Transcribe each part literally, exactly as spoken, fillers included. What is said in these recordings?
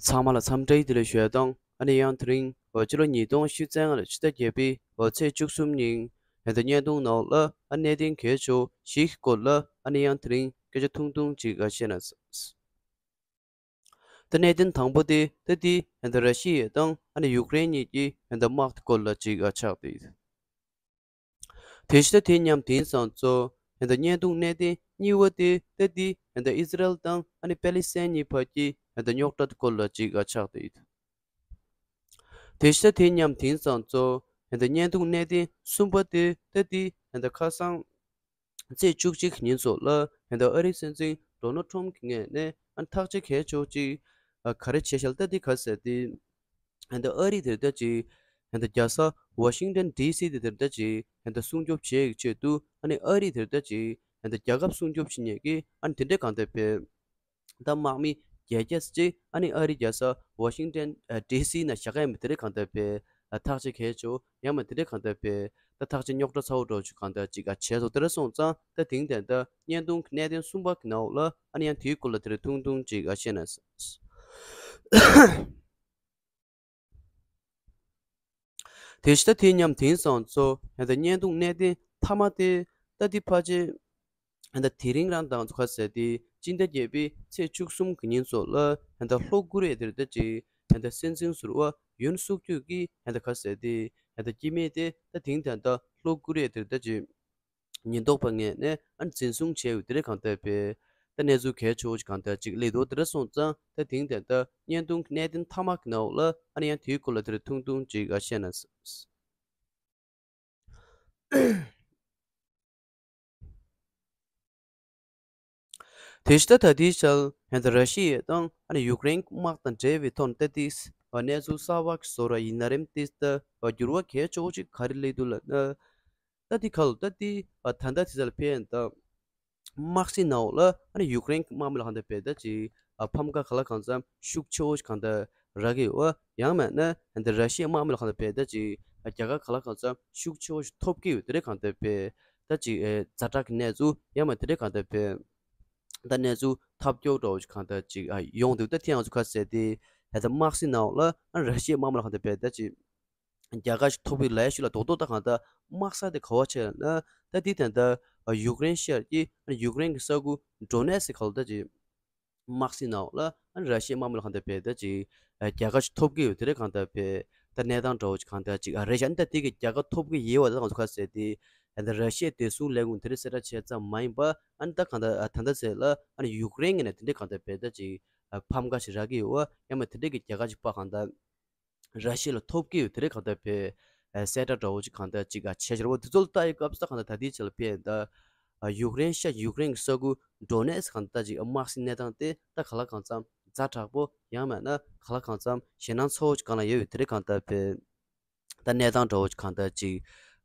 ཚང་མ་ལ་འཚམས་འདྲི་བདེ་ལེགས་ཞུ་ཡ་དང་། ཨ་ནི་ཡང་དེ་རིང་འོ་སྤྱི་ལོ་ཉིས་སྟོང་ཉི་ཤུ་རྩ་ལྔ་ལོའི་ཕྱི་ཟླ་བརྒྱད་པའི་འོ་ཚེས་བཅུ་གསུམ་ཉིན་ད་ལྟ་བརྙན་ཐུང་ནང་ལ་ཨ་གནད་དོན་གལ་ཆེ་བཞིའི་སྐོར་ལ་ཨ་ནི་ཡང་དེ་རིང་སྐད་ཆ་ཐུང་ཐུང་ཅིག་ཨ་བཤད་ན། ད་གནད་དོན་དང་པོ་དེ་ད་དེ་ད་ར་ཤི་ཡ་དང་ཨ་ནི་ཡུཀ་རེན་གཉིས་ཀྱི་ད་དམག་དེ་སྐོར་ལ་ཅིག་ཨ་ཆགས་ཏེ། དེ་བཞིན་དེ་མཉམ་དེང་སང་ཚོ་ད་བརྙན་ཐུང་གནད་དོན་གཉིས་པ་དེ་ད་དེ་ད་ཨི་ཟི་རལ་དང་ཨ་ནི་པེ་ལི་སི་ཐན་གཉིས་བར་གྱི་ད་རྙོག་དྲ་དེ་སྐོར་ལ་ཅིག་ཨ་ཆགས་ཏེ། དེ་བཞིན་དེ་མཉམ་དེང་སང་ཚོ་ད་བརྙན་ཐུང་གནད་དོན་གསུམ་པ་དེ་ད་དེ་ད་ཁ་སང་ཚེས་བཅུ་གཅིག་ཉིན་ཚོ་ལ་ད་ཨ་རིའི་སྲིད་འཛིན་ཌོ་ནལ་ཊམ་གྱི་ངོས་ནས་ཨ་ཐག་གཅོད་གལ་ཆེ་ཅིག་ཨ་ག་རེ་བྱས་ཤག་ད་དེ་ག་ཟེར་དེ། ད་ཨ་རི་དེར་ད་ཅིག་ད་རྒྱལ་ས་ཝ་ཤིང་ཊོན་ཌི་སི་དེ་དེར་ད་ཅིག་ད་སྲུང་སྐྱོབ་བྱེད་ཡག་ཆེད་དུ་ཨ་ནི་ཨ་རི་དེར་ད་ཅིག་ད་རྒྱལ་ཁབ་སྲུང་སྐྱོབ་བྱེད་མཁན་གྱི་ཨ་ནི་དེ་འདྲའི་གང་ལྟར་བས། ད་དམག་མི་བརྒྱད་བརྒྱ་ཅིག་ཨ་ནི་ཨ་རི་རྒྱལ་ས་ཝ་ཤིང་ཊོན་ཨ་ཌི་སི་ནང་བཞག་ག་ཡིན་པ་དེ་འདྲའི་གང་ལྟར་བས། ཨ་ཐག་གཅོད་གལ་ཆེ་ཡང་མ་དེ་འདྲའི་གང་ལྟར་བས། ད་ཐག་གཅོད་རྙོག་དྲ་ཚ་བོ་འདྲ་བོ་ཅིག་གང་ལྟར་ཅིག་ཨ་བྱས་སོང་། དེ་འདྲ་སོང་ཙང་ད་དེང་དེ་ད་བརྙན་ཐུང་གི་གནད་དོན་གསུམ་པ་གི་ནང་ལ་ཨ་ནི་ཡང་དེའི་སྐོར་ལ་དེ་རིང་ཐུང་ཐུང་ཅིག་ཨ་བཤད་ན། དེ་བཞིན་ད་དེ་མཉམ་དེང་སང་ཚོ་ད་བརྙན་ཐུང་གནད་དོན་མཐའ་མ་དེ་ད་དེ་ཕལ་ཆེར་ད་དེ་རིང་རང་དང་ཚོ་ག་ཟེར་དེ་སྤྱི་ཟླ་བརྒྱད་པའི་ཚེས་བཅུ་གསུམ་གི་ཉིན་ཚོ་ལ་ད་ལྷོ་ཀོ་རི་ཡ་དེར་ད་ཅིག་ད་སྲིད་འཛིན་ཟུར་པ་ཡུན་སུག་ཡོལ་གྱི་ད་ག་ཟེར་དེ་ད་སྐྱེ་དམན་དེ་ད་དེང་ད་ལྷོ་ཀོ་རི་ཡ་དེར་ད་ཅིག་ཉེན་རྟོག་པ་ངོས་ནས་ཨ་འཛིན་བཟུང་བྱས་ཡོད་དེ་རེད་གང་ལྟར་བས། ད་གནས་ཚུལ་གལ་ཆེ་བོ་ཞིག་གང་ལྟར་ཅིག་སླེབས་འདུག་དེ་འདྲ་སོང་ཙང་ད་དེང་དེ་ད་བརྙན་ཐུང་གི་གནད་དོན་མཐའ་མ་གི་ནང་ལ་ཨ་ནི་ཡང་དེའི་སྐོར་ལ་དེ་རིང་ཐུང་ཐུང་ཅིག་ཨ་བཤད་ན། དེ་བཞིན་ད་ལྟའི་ཆར་ད་ར་ཤི་ཡ་དང་ཨ་ནི་ཡུཀ་རེན་དམག་དང་འབྲེལ་བའི་ཐོག་ནས་ད་ཏིས་གནས་ཚུལ་གསར་པ་ཞིག་བཟོ་ར་ཡིན་ན་རེམ་ཏིས་ད་འགྱུར་བ་གལ་ཆེ་བོ་ཅིག་ག་རེ་སླེབས་འདུག་ལབ་ན། ད་ཏི་ཁ་ལོ་ད་ཏི་ད་ལྟ་དེ་ཚར་ཕན་ད་དམག་སྲིད་ནང་ལ་ཨ་ནི་ཡུཀ་རེན་གྱི་དམག་མི་ལ་གང་ལྟར་བས་ད་ཅིག་ཨ་ཕམ་ཁ་ག་ལ་གང་འཚམ་ཤུགས་ཆེ་བོ་ཞིག་གང་ལྟར་རག་གི་ཡོད། ཡང་མིན་ན་ད་ར་ཤི་ཡའི་དམག་མི་ལ་གང་ལྟར་བས་ད་ཅིག་ཨ་རྒྱ་གར་ག་ལ་གང་འཚམ་ཤུགས་ཆེ་བོ་ཞིག་ཐོབ་ཀྱི་ཡོད་དེ་རེད་གང་ལྟར་བས། ད་ཅིག་ཨ་ཛ་དྲག་གི་གནས་ཚུལ་ཡང་མིན་དེ་རེད་གང་ལྟར་བས། ད་གནས་ཚུལ་ཐབས་སྐྱོ་འདྲ་བོ་ཞིག་གང་ལྟར་ཅིག་ཨ་ཡོང་འདུག་ད་ཐེངས་ང་ཚོ་ཁ་གསལ་ཏེ་ད་ལྟ་དམག་སྲིད་ནང་ལ་ཨ་ར་ཤི་ཡའི་དམག་མི་ལ་གང་ལྟར་བས་ད་ཅིག་རྒྱལ་ཁ་ཞིག་ཐོབ་ཀྱི་ལས་ཞུ་ལ་རྡོག་རྡོག་ད་གང་ལྟར་དམག་ས་དེ་ག་བ་ཆེ་ན་ད་དེ་ད་ལྟ་ཡུཀ་རེན་ཤར་གྱི་ཡུཀ་རེན་གྱི་ས་ཁུལ་ཌོ་ནེ་སི་ག་ལ་ད་ཅིག་དམག་སྲིད་ནང་ལ་ར་ཤི་ཡའི་དམག་མི་ལ་གང་ལྟར་བས་ད་ཅིག་རྒྱལ་ཁ་ཞིག་ཐོབ་ཀྱི་ཡོད་དེ་རེད་གང་ལྟར་བས། ད་གནས་སྟངས་འདྲ་བོ་ཅིག་གང་ལྟར་ཅིག་རེད་བཞག་ད་དེ་གི་རྒྱལ་ཁ་ཐོབ་ཀྱི་ཡོད་པ་ད་ང་ཚོ་ཁ་གསལ་ཏེ་ད་ར་ཤི་ཡའི་བདེ་སྲུང་ལས་ཁུངས་དེ་རིང་གསལ་བསྒྲགས་བྱས་ཙམ་མ་ཡིན་པ་ཨ་ནི་ད་གང་ལྟར་ད་ལྟ་ཚེ་ལ་ཨ་ནི་ཡུཀ་རེན་གྱི་ནས་དེ་འདྲས་གང་ལྟར་བས་ད་ཅིག་ཕམ་ཁ་ཞིག་རག་གི་ཡོད་ཡང་མ་དེ་འདྲས་ཀྱི་རྒྱལ་ཁ་ཞིག་པ་གང་ལྟར། ར་ཤི་ཡ་ལ་ཐོབ་ཀྱི་ཡོད་དེ་རེད་གང་ལྟར་བས། གསལ་བསྒྲགས་འདྲ་བོ་ཅིག་གང་ལྟར་ཅིག་བྱས་ཤར་བ་དེ་ཚོ་ལ་ལྟ་ཡི་སྐབས་སུ་གང་ལྟར་ད་ལྟའི་ཆ་ལ་བས་ད། ཡུཀ་རེན་ཤ་ཡུཀ་རེན་གྱི་ས་ཁུལ་ཌོ་ནེ་སི་གང་ལྟར་ཅིག་དམག་སྲིད་གནས་སྟངས་དེ་ད་ག་ལ་གང་འཚམ་ཛ་དྲག་པོ་ཡང་མིན་ན་ག་ལ་གང་འཚམ་ཞེད་སྣང་ཚ་བོ་ཅིག་གང་ལ་ཡོད་ཡོད་དེ་རེད་གང་ལྟར་བས། ད་གནས་སྟངས་འདྲ་བོ་ཅིག་གང་ལྟར་ཅིག་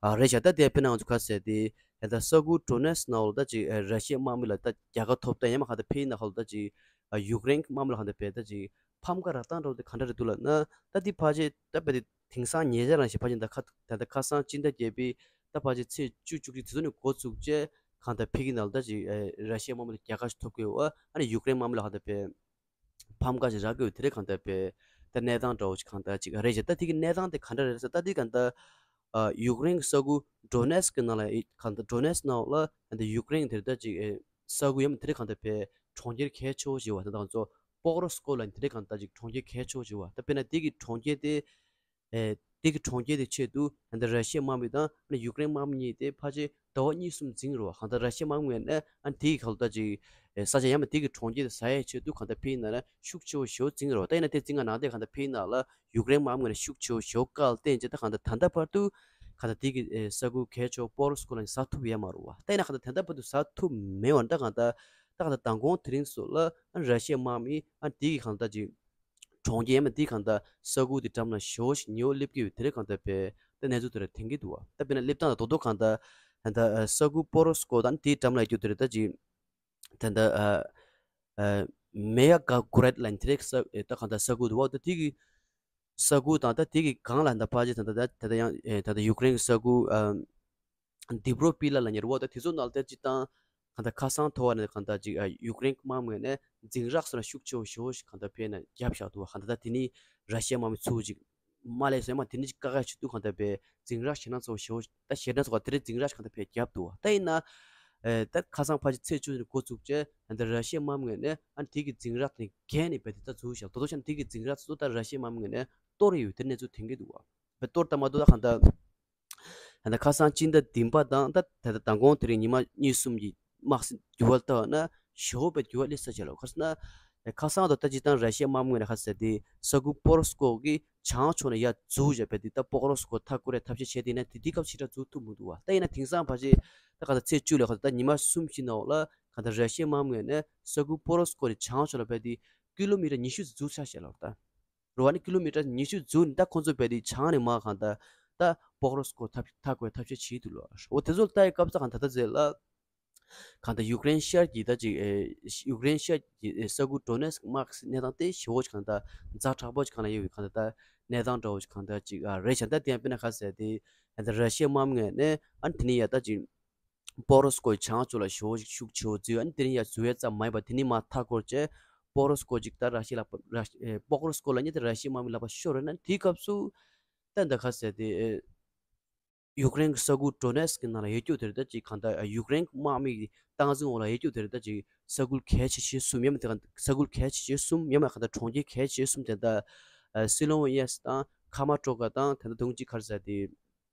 རེད་བཞག་ད་དེ་དཔེར་ན་ང་ཚོ་ཁ་གསལ་ཏེ་ད་ལྟ་ས་ཁུལ་ཌོ་ནེ་སི་ནང་ལ་ད་ཅིག་ར་ཤི་ཡའི་དམག་མི་ལ་ད་རྒྱལ་ཁ་ཐོབ་ད་ཡང་མ་གང་ལྟར་ཕེ་ཡིན་ན་ག་ལ་ད་ཅིག་ཡུཀ་རེན་གྱི་དམག་མི་ལ་གང་ལྟར་བས་ད་ཅིག་ཕམ་ཁ་རག་སྟངས་འདྲ་བོ་དེ་ག་འདྲ་རེད་འདུག་ལབ་ན། ད་འདི་ཕལ་ཆེར་ད་བས་དེ་དེང་སང་ཉེ་ཆར་རང་ཞིག་ཕལ་ཆེར་ད་ཁ་ད་ལྟ་ཁ་སང་སྤྱི་ཟླ་བརྒྱད་པའི་ད་ཕལ་ཆེར་ཚེས་བཅུ་བཅུ་གཅིག་དེ་ཚོ་ནས་འགོ་བཙུགས་བྱས་གང་ལྟར་ཕེ་གི་ནང་ལ་ད་ཅིག་ར་ཤི་ཡའི་དམག་མི་ལ་རྒྱལ་ཁ་ཞིག་ཐོབ་ཀྱི་ཡོད་ཨ་ནི་ཡུཀ་རེན་དམག་མི་ལ་གང་ལྟར་བས་ཕམ་ཁ་ཞིག་རག་གི་ཡོད་དེ་རེད་གང་ལྟར་བས། ད་གནས་སྟངས་འདྲ་བོ་ཞིག་གང་ལྟར་ཅིག་རེད་བཞག་ད་དེ་གི་གནས་སྟངས་དེ་ག་འདྲ་རེད་ཟེར་ད་འདི་གང་ལྟར་ཡུཀ་རེན་གྱི་ས་ཁུལ་ཌོ་ནེ་སི་གི་ནང་ལ་གང་ལྟར་ཌོ་ནེ་སི་ནང་ལ་ད་ཡུཀ་རེན་དེར་ད་ཅིག་ས་ཁུལ་ཡང་དེ་རེད་གང་ལྟར་བས་གྲོང་ཁྱེར་གལ་ཆེ་བོ་ཞིག་ཡོད་པ་ད་ང་ཚོ་པོག་རོ་སི་ཀོ་ལ་དེ་རིང་གང་ལྟར་ཅིག་གྲོང་ཁྱེར་གལ་ཆེ་བོ་ཞིག་བ། ད་དཔེར་ན་དེ་གི་གྲོང་ཁྱེར་དེ། ཨེ། དེ་གི་གྲོང་ཁྱེར་དེ་ཆེད་དུ་ཨ་ནི་ར་ཤི་ཡའི་དམག་མི་དང་ཨ་ནི་ཡུཀ་རེན་དམག་མི་གཉིས་དེ་ཕལ་ཆེར་ཟླ་བ་གཉིས་གསུམ་འཛིང་རོ། གང་ལྟར་ར་ཤི་ཡའི་དམག་མི་ངོས་ནས་ཨ་ནི་དེ་གི་ག་ལོ་ད་ཅིག་ཨེ་ས་ཆ་ཡང་མ་དེ་གི་གྲོང་ཁྱེར་དེ་ཟ་ཡའི་ཆེད་དུ་གང་ལྟར་ཕེ་ཡིན་ན་ལ་ཤུགས་ཆེ་བོ་ཞེ་བོ་འཛིང་རོ། ད་ཡིན་ན་དེ་འཛིང་ག་ནང་དེ་གང་ལྟར་ཕེ་ཡིན་ན་ལ་ཡུཀ་རེན་དམག་མི་ངོས་ནས་ཤུགས་ཆེ་བོ་ཞེ་བོ་བཀག་བསྟན་ཅེ་ད་གང་ལྟར་ད་ལྟ་བར་དུ་གང་ལྟར་དེ་གི་ཨེ་ས་ཁུལ་གལ་ཆེ་བོ་པོག་རོ་སི་ཀོ་ལ་ཟ་ཐུབ་ཡོད་མ་རེད་བ། ད་ཡིན་ན་གང་ལྟར་ད་ལྟ་བར་དུ་ཟ་ཐུབ་མེད་བ། ད་གང་ལྟར་ད་གང་ལྟར་མདང་དགོང་དེ་རིང་སོགས་ལ་ཨ་ནི་ར་ཤི་ཡའི་དམག་མི་ཨ་ནི་དེ་གི་གང་ལྟར་ཅིག་གྲོང་ཁྱེར་ཡང་མ་དེའི་གང་ལྟར་ས་ཁུལ་དེ་འགྲམ་ལ་ཞེ་བོ་ཞིག་ཉེ་བོ་སླེབས་ཀྱི་ཡོད་དེ་རེད་གང་ལྟར་བས། ད་གནས་ཚུལ་དེ་ར་ཐོན་གྱི་འདུག་བ། ད་དཔེར་ན་སླེབས་སྟངས་ལ་རྡོག་རྡོག་གང་ལྟར་ད་ལྟ་ས་ཁུལ་པོ་རོ་སི་ཀོ་དང་དེའི་འགྲམ་ལ་ཡོད་རྒྱུ་དེ་རེད་ད་ཅིག་ད་ལྟ་ཨ་ཨ་མེ་ཡ་ག་གུ་རེད་ལ་དེ་རེད་ས་ད་གང་ལྟར་ས་ཁུལ་འདུག་བ། ད་དེ་གི་ས་ཁུལ་དང་ད་དེ་གི་སྒང་ལ་ད་ཕལ་ཆེར་ད་ལྟ་ད་ལྟ་ཡང་ཨེ་ད་ལྟ་ཡུཀ་རེན་གི་ས་ཁུལ་ཨ། ཌི་པྲོ་པི་ལ་ལ་ཉེ་བོ་ད་དེ་ཚོ་ནང་ལ་ད་སྤྱིར་བཏང་ གང་ལྟར་ཁ་སང་ཐོ་བ་ནས་གང་ལྟར་ཅིག་ཨ་ཡུཀ་རེན་དམག་མི་ནས་འཛིང་རགས་སོགས་ལ་ཤུགས་ཆེ་བོ་ཞེ་བོ་ཞིག་གང་ལྟར་ཕེབས་ནས་རྒྱབ་བཞག་འདུག་གང་ལྟར་ད་དེ་ནི་ར་ཤི་ཡ་དམག་མི་ཚུར་ཅིག་མ་སླེབས་སོང་ཡ་མ་དེ་ནི་ཅིག་དཀའ་ཁག་ཆེ་འདུག་གང་ལྟར་པས་འཛིང་རགས་ཞེད་སྣང་ཚ་བོ་ཞེ་བོ་ཞིག་ད་ཞེད་སྣང་ཚ་བ་དེ་རིང་འཛིང་རགས་ཞིག་གང་ལྟར་ཕེབས་རྒྱབ་འདུག་ད་ཡིན་ན་ཨེ་ད་ཁ་སང་ཕལ་ཆེར་ཚེས་བཅུ་ནས་འགོ་བཙུགས་བྱས་ད་ལྟ་ར་ཤི་ཡ་དམག་མི་ནས་ཨ་ནི་དེ་གི་འཛིང་རགས་དེ་བརྒལ་ནས་བས་དེ་ད་ཚུར་བཞག་དོ་དོ་ཤ་ན་དེ་གི་འཛིང་རགས་ཚོ་ད་ར་ཤི་ཡ་དམག་མི་ནས་གཏོར་ཡོད་དེ་གནས་ཚུལ་ཐོན་གྱི་འདུག་བ། པའི་གཏོར་དང་མ་གཏོར་ད་གང་ལྟར། ད་ལྟ་ཁ་སང་སྤྱི་ཟླ་བདུན་པ་དང་ད་ད་ལྟ་མདང་དགོང་དེ་རིང་ཉི་མ་གཉིས་གསུམ་གྱི་དམག་སའི་འགྱུར་བ་ལྟ་བ་ན་ཞེ་བོ་པའི་འགྱུར་བ་སླེབས་ས་ཆེ་ལ་ཁ་སང་ན་ཁ་སང་དང་ད་ཅི་ཐང་ར་ཤི་ཡ་དམག་མི་ངོས་ནས་ཁ་ཟེར་ཏེ་ས་ཁུལ་པོ་རོ་སི་ཀོ་གི་བྱང་ཕྱོགས་ནས་ཡར་འཛུལ་བཞག་པའི་དེ་ད་པོ་རོ་སི་ཀོ་མཐའ་བསྐོར་རེ་ཐབས་ཤེས་བྱས་ཏེ་ཡིན་ན་དེ་དུས་སྐབས་ཕྱི་དྲགས་འཛུལ་ཐུབ་མི་འདུག་བ། ད་ཡིན་ན་དེང་སང་ཕལ་ཆེར་ད་ག་ད་ཚེས་བཅུ་ལས་ཁ་ད་ཉི་མ་གསུམ་བཞི་ནང་ལ་ག་ད་ར་ཤི་ཡ་དམག་མི་ངོས་ནས་ས་ཁུལ་པོ་རོ་སི་ཀོ་ནས་བྱང་ཕྱོགས་ལ་བས་དེ་ཀི་ལོ་མི་ཊར་ཉི་ཤུ་འཛུལ་ཚར་བཞག་ལ་ད། རུ་བ་ནི་ཀི་ལོ་མི་ཊར་ཉི་ཤུ་འཛུལ་ནས་ད་ཁོང་ཚོ་བས་དེ་བྱང་ནས་མར་གང་ལྟར་ད་པོག་རོ་སི་ཀོ་ཐབས་ཐག་གོས་ཐབས་ཤེས་བྱེད་འདུག་ལོ། འོ་དེ་ཚོ་ལ་ལྟ་ཡི་སྐབས་ས་གང་ལྟར་ད་ཟེར་ལ་གང་ལྟར་ཡུཀ་རེན་ཤར་གྱི་ད་ཅིག་ཨེ་ཡུཀ་རེན་ཤར་གྱི་ཨེ་ས་ཁུལ་ཌོ་ནེ་སི་ཀི་དམག་གི་གནས་སྟངས་དེ་ཞེ་བོ་ཅིག་གང་ལྟར་ཛ་དྲག་པོ་ཅིག་གང་ལ་ཡོད་པའི་གང་ལྟར་ད་གནས་སྟངས་འདྲ་བོ་ཅིག་གང་ལྟར་ཅིག་ཨ་རེད་བྱ་ད་དེ་ཡང་དཔེར་ན་ག་ཟེར་དེ་གང་ལྟར་ར་ཤི་ཡ་དམག་མི་ངོས་ནས་ཨ་ནི་དེ་ནས་ཡ་ད་ཅིག་པོག་རོ་སི་ཀོའི་བྱང་ཕྱོགས་ལ་ཞེ་བོ་ཞིག་ཤུགས་ཆེ་བོ་འཛུལ། ཨ་ནི་དེ་རིང་ཡར་འཛུལ་ཡས་ཙམ་མ་ཡིན་པར་དེ་ནི་མར་མཐའ་བསྐོར་བྱས་པོག་རོ་སི་ཀོ་ཅིག་ད་ར་ཤི་ཡ་ལ་ར་ཨེ་པོག་རོ་སི་ཀོ་ལ་ཉེ་དེ་ར་ཤི་ཡའི་དམག་མི་ལག་པ་ཤོར་རེད་ན་དེའི་སྐབས་སུ་ད་འདི་ག་ཟེར་ཏེ་ཨེ་ཡུཀ་རེན་གྱི་ས་ཁུལ་ཌོ་ནེ་སི་ཀི་ནང་ལ་ཡོད་རྒྱུ་དེ་རེད། ད་ཅིག་གང་ལྟར་ཡུཀ་རེན་གྱི་དམག་མི་གི་སྟངས་འཛིན་འོག་ལ་ཡོད་རྒྱུ་དེ་རེད། ད་ཅིག་ས་ཁུལ་གལ་ཆེ་ཤོས་གསུམ་ཡང་མིན་དེ་ག་ས་ཁུལ་གལ་ཆེ་ཤོས་གསུམ་ཡང་མིན་གང་ལྟར་གྲོང་ཁྱེར་གལ་ཆེ་ཤོས་གསུམ་དེ་ད་སི་ལོ་ཝེ་ཡེ་སི་དང་ཁ་མ་ཀྲོ་ཀ་དང་དེ་འདྲ་དུང་ཅིག་ག་རེ་ཟེར་ཏེ།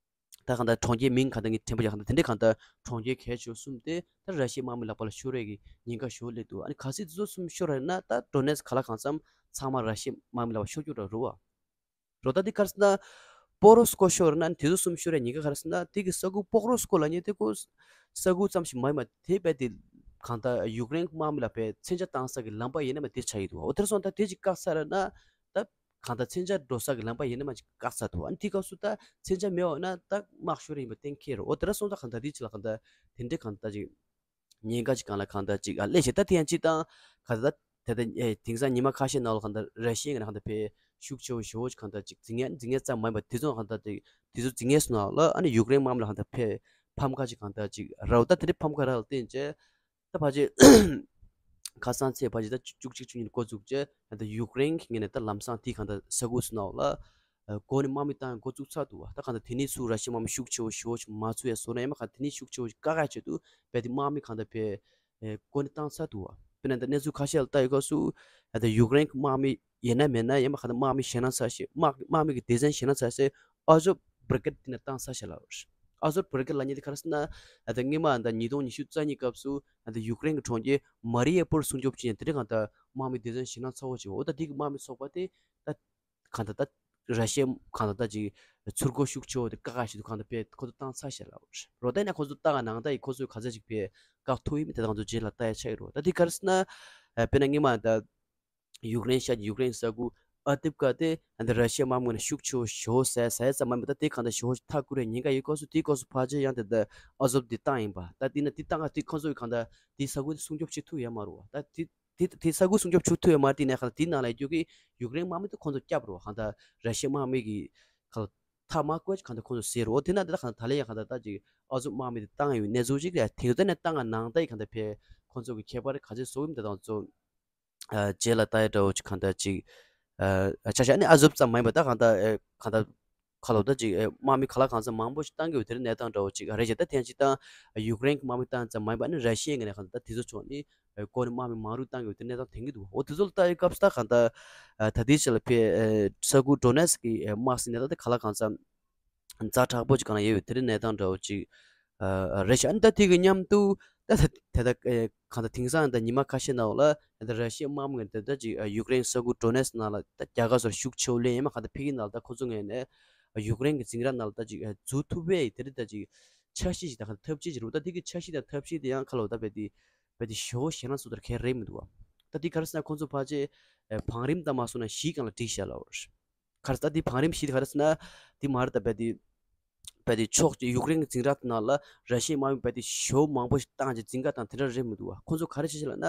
ད་གང་ལྟར་གྲོང་ཁྱེར་མིང་གང་ལྟར་ངས་དྲན་པ་ཡག་གང་ལྟར་དེ་འདྲའི་གང་ལྟར་གྲོང་ཁྱེར་གལ་ཆེ་ཤོས་གསུམ་དེ་ད་ར་ཤི་ཡའི་དམག་མི་ལག་པ་ལ་ཤོར་ཡས་ཀྱི་ཉེན་ཁ་ཞེ་པོ་སླེབས་འདུག་ཨ་ནི་གལ་སྲིད་དེ་ཚོ་གསུམ་ཤོར་བ་ཡིན་ན་ད་ཌོ་ནེ་སི་ག་ལ་གང་འཚམ་ཚང་མ་ར་ཤི་ཡའི་དམག་མི་ལག་པ་ཤོར་རྒྱུ་འདྲ་རེད་བ། རོ་ད་དེ་ག་རེ་ཟེར་ན་པོག་རོ་སི་ཀོ་ཤོར་ན་དེ་ཚོ་གསུམ་ཤོར་ཡས་ཉེན་ཁ་ག་རེ་ཟེར་ན་དེ་གི་ས་ཁུལ་པོག་རོ་སི་ཀོ་ལབ་མཁན་དེ་ཁོ་ས་ཁུལ་ཙམ་ཞིག་མ་ཡིན་པ་དེ་རྦད་དེ་གང་ལྟར་ཡུཀ་རེན་དམག་མི་ལ་རྦད་མཚོན་ཆ་བཏང་ས་གི་ལམ་པ་ཡིན་ན་མ་དེ་ཆགས་ཀྱི་འདུག་འོ་དེར་སོང་ད་དེ་ཅིག་བཀག་ཚར་ན་ད། གང་ལྟར་མཚོན་ཆ་འགྲོ་ས་གི་ལམ་པ་ཡིན་ན་མ་ཅིག་བཀག་ཚར་འདུག་ཨ་ནི་དེའི་སྐབས་སུ་ད་མཚོན་ཆ་མེད་པ་ན་ད་དམག་ཤོར་ཡིན་པ་གཏན་འཁེལ་རེད། འོ་དེ་འདྲ་སོང་ཙང་གང་ལྟར་དེའི་ཕྱི་ལ་གང་ལྟར་དེ་འདྲའི་གང་ལྟར་ཅིག་ཉེན་ཁ་ཅིག་གང་ལ་གང་ལྟར་ཅིག་ཨ་སླེབས་ཤག་ད་དེ་ཡང་ཅིག་དང་གང་ལྟར་དེ་ལྟར་ཨེ་དེང་སང་ཉི་མ་ཁ་ཤས་ནང་ལ་གང་ལྟར་ར་ཤི་ཡ་ངོས་ནས་གང་ལྟར་ཕར་ཤུགས་ཆེ་བོ་ཞེ་བོ་ཅིག་གང་ལྟར་ཅིག་འཛིང་ཡས་འཛིང་ཡས་ཙམ་མ་ཡིན་པ་དེ་ཚོ་གང་ལྟར་ཅིག་དེ་ཚོ་འཛིང་ཡས་སོང་ནང་ལ་ཨ་ནི་ཡུཀ་རེན་དམག་མི་ལ་གང་ལྟར་ཕར་ཕམ་ཁ་ཅིག་གང་ལྟར་ཅིག་རག་འོ་ད་དེ་འདྲའི་ཕམ་ཁ་རག་ལ་བརྟེན་བྱས། ད་ཕལ་ཆེར་ཁ་སང་ཚེས་ཕལ་ཆེར་ད་བཅུ་གཅིག་བཅུ་གཉིས་ནས་འགོ་བཙུགས་བྱས་ད་ཡུཀ་རེན་གྱི་ངོས་ནས་ད་ལམ་སང་དེའི་གང་ལྟར་ས་ཁུལ་སུ་ནང་ལ་ཨ་འགོ་ནས་དམག་མི་བཏང་འགོ་བཙུགས་ཚར་འདུག་བ། ད་གང་ལྟར་དེ་ནས་ཚུར་ར་ཤི་ཡའི་དམག་མི་ཤུགས་ཆེ་བོ་ཞེ་བོ་ཞིག་མ་ཚུད་ཡ་བཟོ་ན་ཡང་མ་གང་དེ་ནས་ཤུགས་ཆེ་བོ་ཞིག་བཀག་ཡ་ཆེད་དུ་རྦད་དེ་དམག་མི་གང་ལྟར་ཕར་ཨེ་འགོ་ནས་བཏང་ཚར་འདུག་བ། དཔེར་ན་ད་གནས་ཚུལ་ཁ་ཤས་ལ་ལྟ་ཡི་སྐབས་སུ་ད་ཡུཀ་རེན་གྱི་དམག་མི་ཡིན་ན་མིན་ན་ཡང་མ་གང་ལྟར་དམག་མི་ཞེད་སྣང་ཚ་ཤོས་དམག་དམག་མི་གི་སྡེ་ཚན་ཞེད་སྣང་ཚ་ཤོས་ཨ་ཛོབ་བྷི་རི་གེད་དེ་ནས་བཏང་ཚར་ཤག་ལབ་པ་རེད། ཨ་ཛོབ་བྷི་རི་གེད་ལབ་མཁན་དེ་ག་རེ་ཟེར་ན་ད་སྔོན་མ་ད་ཉིས་སྟོང་ཉི་ཤུ་རྩ་གཉིས་སྐབས་སུ་ད་ཡུཀ་རེན་གྱི་གྲོང་ཁྱེར་མ་རི་ཡ་པོལ་སྲུང་སྐྱོབ་བྱས་ནས་དེ་འདྲའི་གང་ལྟར་དམག་མི་སྡེ་ཚན་ཞེད་སྣང་ཚ་བོ་བྱས། འོ་ད་དེ་གི་དམག་མི་ཚོགས་པ་དེ་ད་གང་ལྟར་ད་ར་ཤི་ཡའི་གང་ལྟར་ད་ཅིག་ཚུར་རྒོལ་ཤུགས་ཆེ་བོ་དེ་བཀག་ཡ་ཆེད་དུ་གང་ལྟར་ཕར་ཁོ་ཚོ་བཏང་ཚར་ཤག་ལབ་པ་རེད། རོ་ད་ཡིན་ན་ཁོ་ཚོ་བཏང་ནའང་ད་ཡིན་ཁོ་ཚོས་ག་ཚོད་ཅིག་ཕར་བཀག་ཐུབ་ཡོད་མེད་དེ་དང་ཚོ་རྗེས་ལ་ལྟ་ཡ་ཆགས་ཀྱི་རེད། ད་དེ་ག་རེ་ཟེར་ན་ཨ་དཔེར་ན་སྔོན་མ་ད་ཡུཀ་རེན་ཤར་གྱི་ཡུཀ་རེན་ས་ཁུལ་ཨ་དིབ་ཀ་དེ་ཨ་འདི་ར་ཤི་ཡའི་དམག་མི་ངོས་ནས་ཤུགས་ཆེ་བོ་ཞེ་བོ་ཟ་ཟ་ཡ་ཙམ་མ་ཡིན་པ་ད་དེ་གང་ལྟར་ཞེ་བོ་ཞིག་མཐའ་བསྐོར་ཡའི་ཉེན་ཁ་ཡོད་སྐབས་སུ་དེའི་སྐབས་སུ་ཕལ་ཆེར་ཡང་དེ་ལྟར་ཨ་ཛོབ་དེ་བཏང་ཡིན་པ། ད་དེ་ན་དེ་བཏང་ག་དེ་ཁོ་ཚོ་གིས་གང་ལྟར་དེའི་ས་ཁུལ་དེ་སྲུང་སྐྱོབ་བྱེད་ཐུབ་ཡོད་མ་རེད་བ། ད་དེ་དེ་དེ་ས་ཁུལ་སྲུང་སྐྱོབ་བྱེད་ཐུབ་ཡོད་མ་རེད། དེ་ནས་གང་ལྟར་དེའི་ནང་ལ་ཡོད་རྒྱུ་གི་ཡུཀ་རེན་དམག་མི་དེ་ཁོ་ཚོ་བསྐྱབས་རེད་བ། གང་ལྟར་ར་ཤི་ཡའི་དམག་མི་གི་གང་ལྟར་མཐའ་མ་བསྐོར་གྱི་གང་ལྟར་ཁོ་ཚོ་ཟེར་རེད། འོ་དེ་ན་དེ་ད་གང་ལྟར་ད་ལན་ཡང་གང་ལྟར་ད་ཅིག་ཨ་ཛོབ་དམག་མི་དེ་བཏང་ཡོད་གནས་ཚུལ་ཅིག་རེད། དེ་ཚོ་ནས་བཏང་ག་ནའང་ད་ཡིན་གང་ལྟར་ཕར་ཁོ་ཚོ་གི་ཁྱད་པར་ག་ཚོད་བཟོ་གི་ཡོད་མེད་དེ་དང་ཚོ། ཨ་རྗེས་ལ་ལྟ་ཡ་འདྲ་བོ་ཅིག་གང་ལྟར་ཅིག་ཨ་ཆ་ཤས་ནི་ཨ་ཛོབ་ཙམ་མ་ཡིན་པ་ད་གང་ལྟར་ཨེ་གང་ལྟར་ཁ་ལོ་ད་ཅིག་ཨེ་དམག་མི་ག་ལ་གང་འཚམ་མང་པོ་ཞིག་བཏང་གི་ཡོད་དེ་རིང་གནས་སྟངས་འདྲ་བོ་ཅིག་རེད་ཅེས། ད་ཐེངས་གཅིག་ད་ཡུཀ་རེན་གྱི་དམག་མི་བཏང་ཙམ་མ་ཡིན་པ་ནི་ར་ཤི་ཡའི་ངོས་ནས་གང་ལྟར་ད་དེ་ཚོ་ཕྱོགས་ནས་ཨེ་འགོ་ནས་དམག་མི་མང་རུ་བཏང་གི་ཡོད་དེ་གནས་སྟངས་ཐོན་གྱི་འདུག་འོ་དེ་ཚོ་ལ་ལྟ་ཡི་སྐབས་སུ་ད་གང་ལྟར་ཨ་ད་ལྟའི་ཆ་ལ་ཕར་ཨེ་ས་ཁུལ་ཌོ་ནེ་སི་ཀི་ཨེ་དམག་སའི་གནས་སྟངས་དེ་ག་ལ་གང་འཚམ་ཛ་དྲག་པོ་ཅིག་གང་ལ་ཡོད་ཡོད་དེ་རིང་གནས་སྟངས་འདྲ་བོ་ཅིག་ཨ་རེད་ཤག་ཨ་ནི་ད་དེ་གི་མཉམ་དུ་ད་ད་ད་ད་ཨེ་གང་ལྟར་དེང་སང་ད་ཉི་མ་ཁ་ཤས་ནང་ལ་ད་ར་ཤི་ཡའི་དམག་མི་ད་ད་ཅིག་ཨ་ཡུཀ་རེན་ས་ཁུལ་ཌོ་ནེ་སི་ནང་ལ་ད་རྒྱ་གར་ཚོར་ཤུགས་ཆེ་བོ་ལེན་ཡས་མ་གང་ལྟར་ཕ་གི་ནང་ལ་ད་ཁོ་ཚོ་ངོས་ནས་ཨ་ཡུཀ་རེན་གྱི་འཛིང་རགས་ནང་ལ་ད་ཅིག་ཨ་འཛུལ་ཐུབ་པའི་དེ་རིང་ད་ཅིག་འཆར་གཞི་ཞིག་དང་གང་ལྟར་ཐབས་ཇུས་ཞིག་རེད། ད་དེ་གི་འཆར་གཞི་དང་ཐབས་ཤེས་དེ་ཡང་ཁ་ལོ་ད་རྦད་དེ་རྦད་དེ་ཞེ་བོ་ཞེད་སྣང་ཚ་བོ་དེ་ག་རེ་མི་འདུག་བ། ད་དེ་ག་རེ་ཟེར་ན་ཁོ་ཚོ་ཕལ་ཆེར་ཨེ་བང་རིམ་ལྟར་མ་སོང་ན་བཞིའི་སྒང་ལ་བསྒྲིགས་བཞག་ལབ་པ་རེད། ག་རེ་ཟེར་ད་དེ་བང་རིམ་བཞི་དེ་ག་རེ་ཟེར་ན་དེ་མ་རེད། ད་རྦད་དེ་རྦད་དེ་ཕྱོགས་གཅིག་ཡུཀ་རེན་གྱི་འཛིང་རགས་དེ་ནང་ལ་ར་ཤི་ཡའི་དམག་མི་རྦད་དེ་ཞེ་བོ་མང་པོ་ཞིག་བཏང་རྗེས་འཛིང་ག་བཏང་དེ་འདྲ་རེད་མི་འདུག་བ། ཁོ་ཚོ་ག་རེ་བྱས་བྱས་ལབ་ན་ད་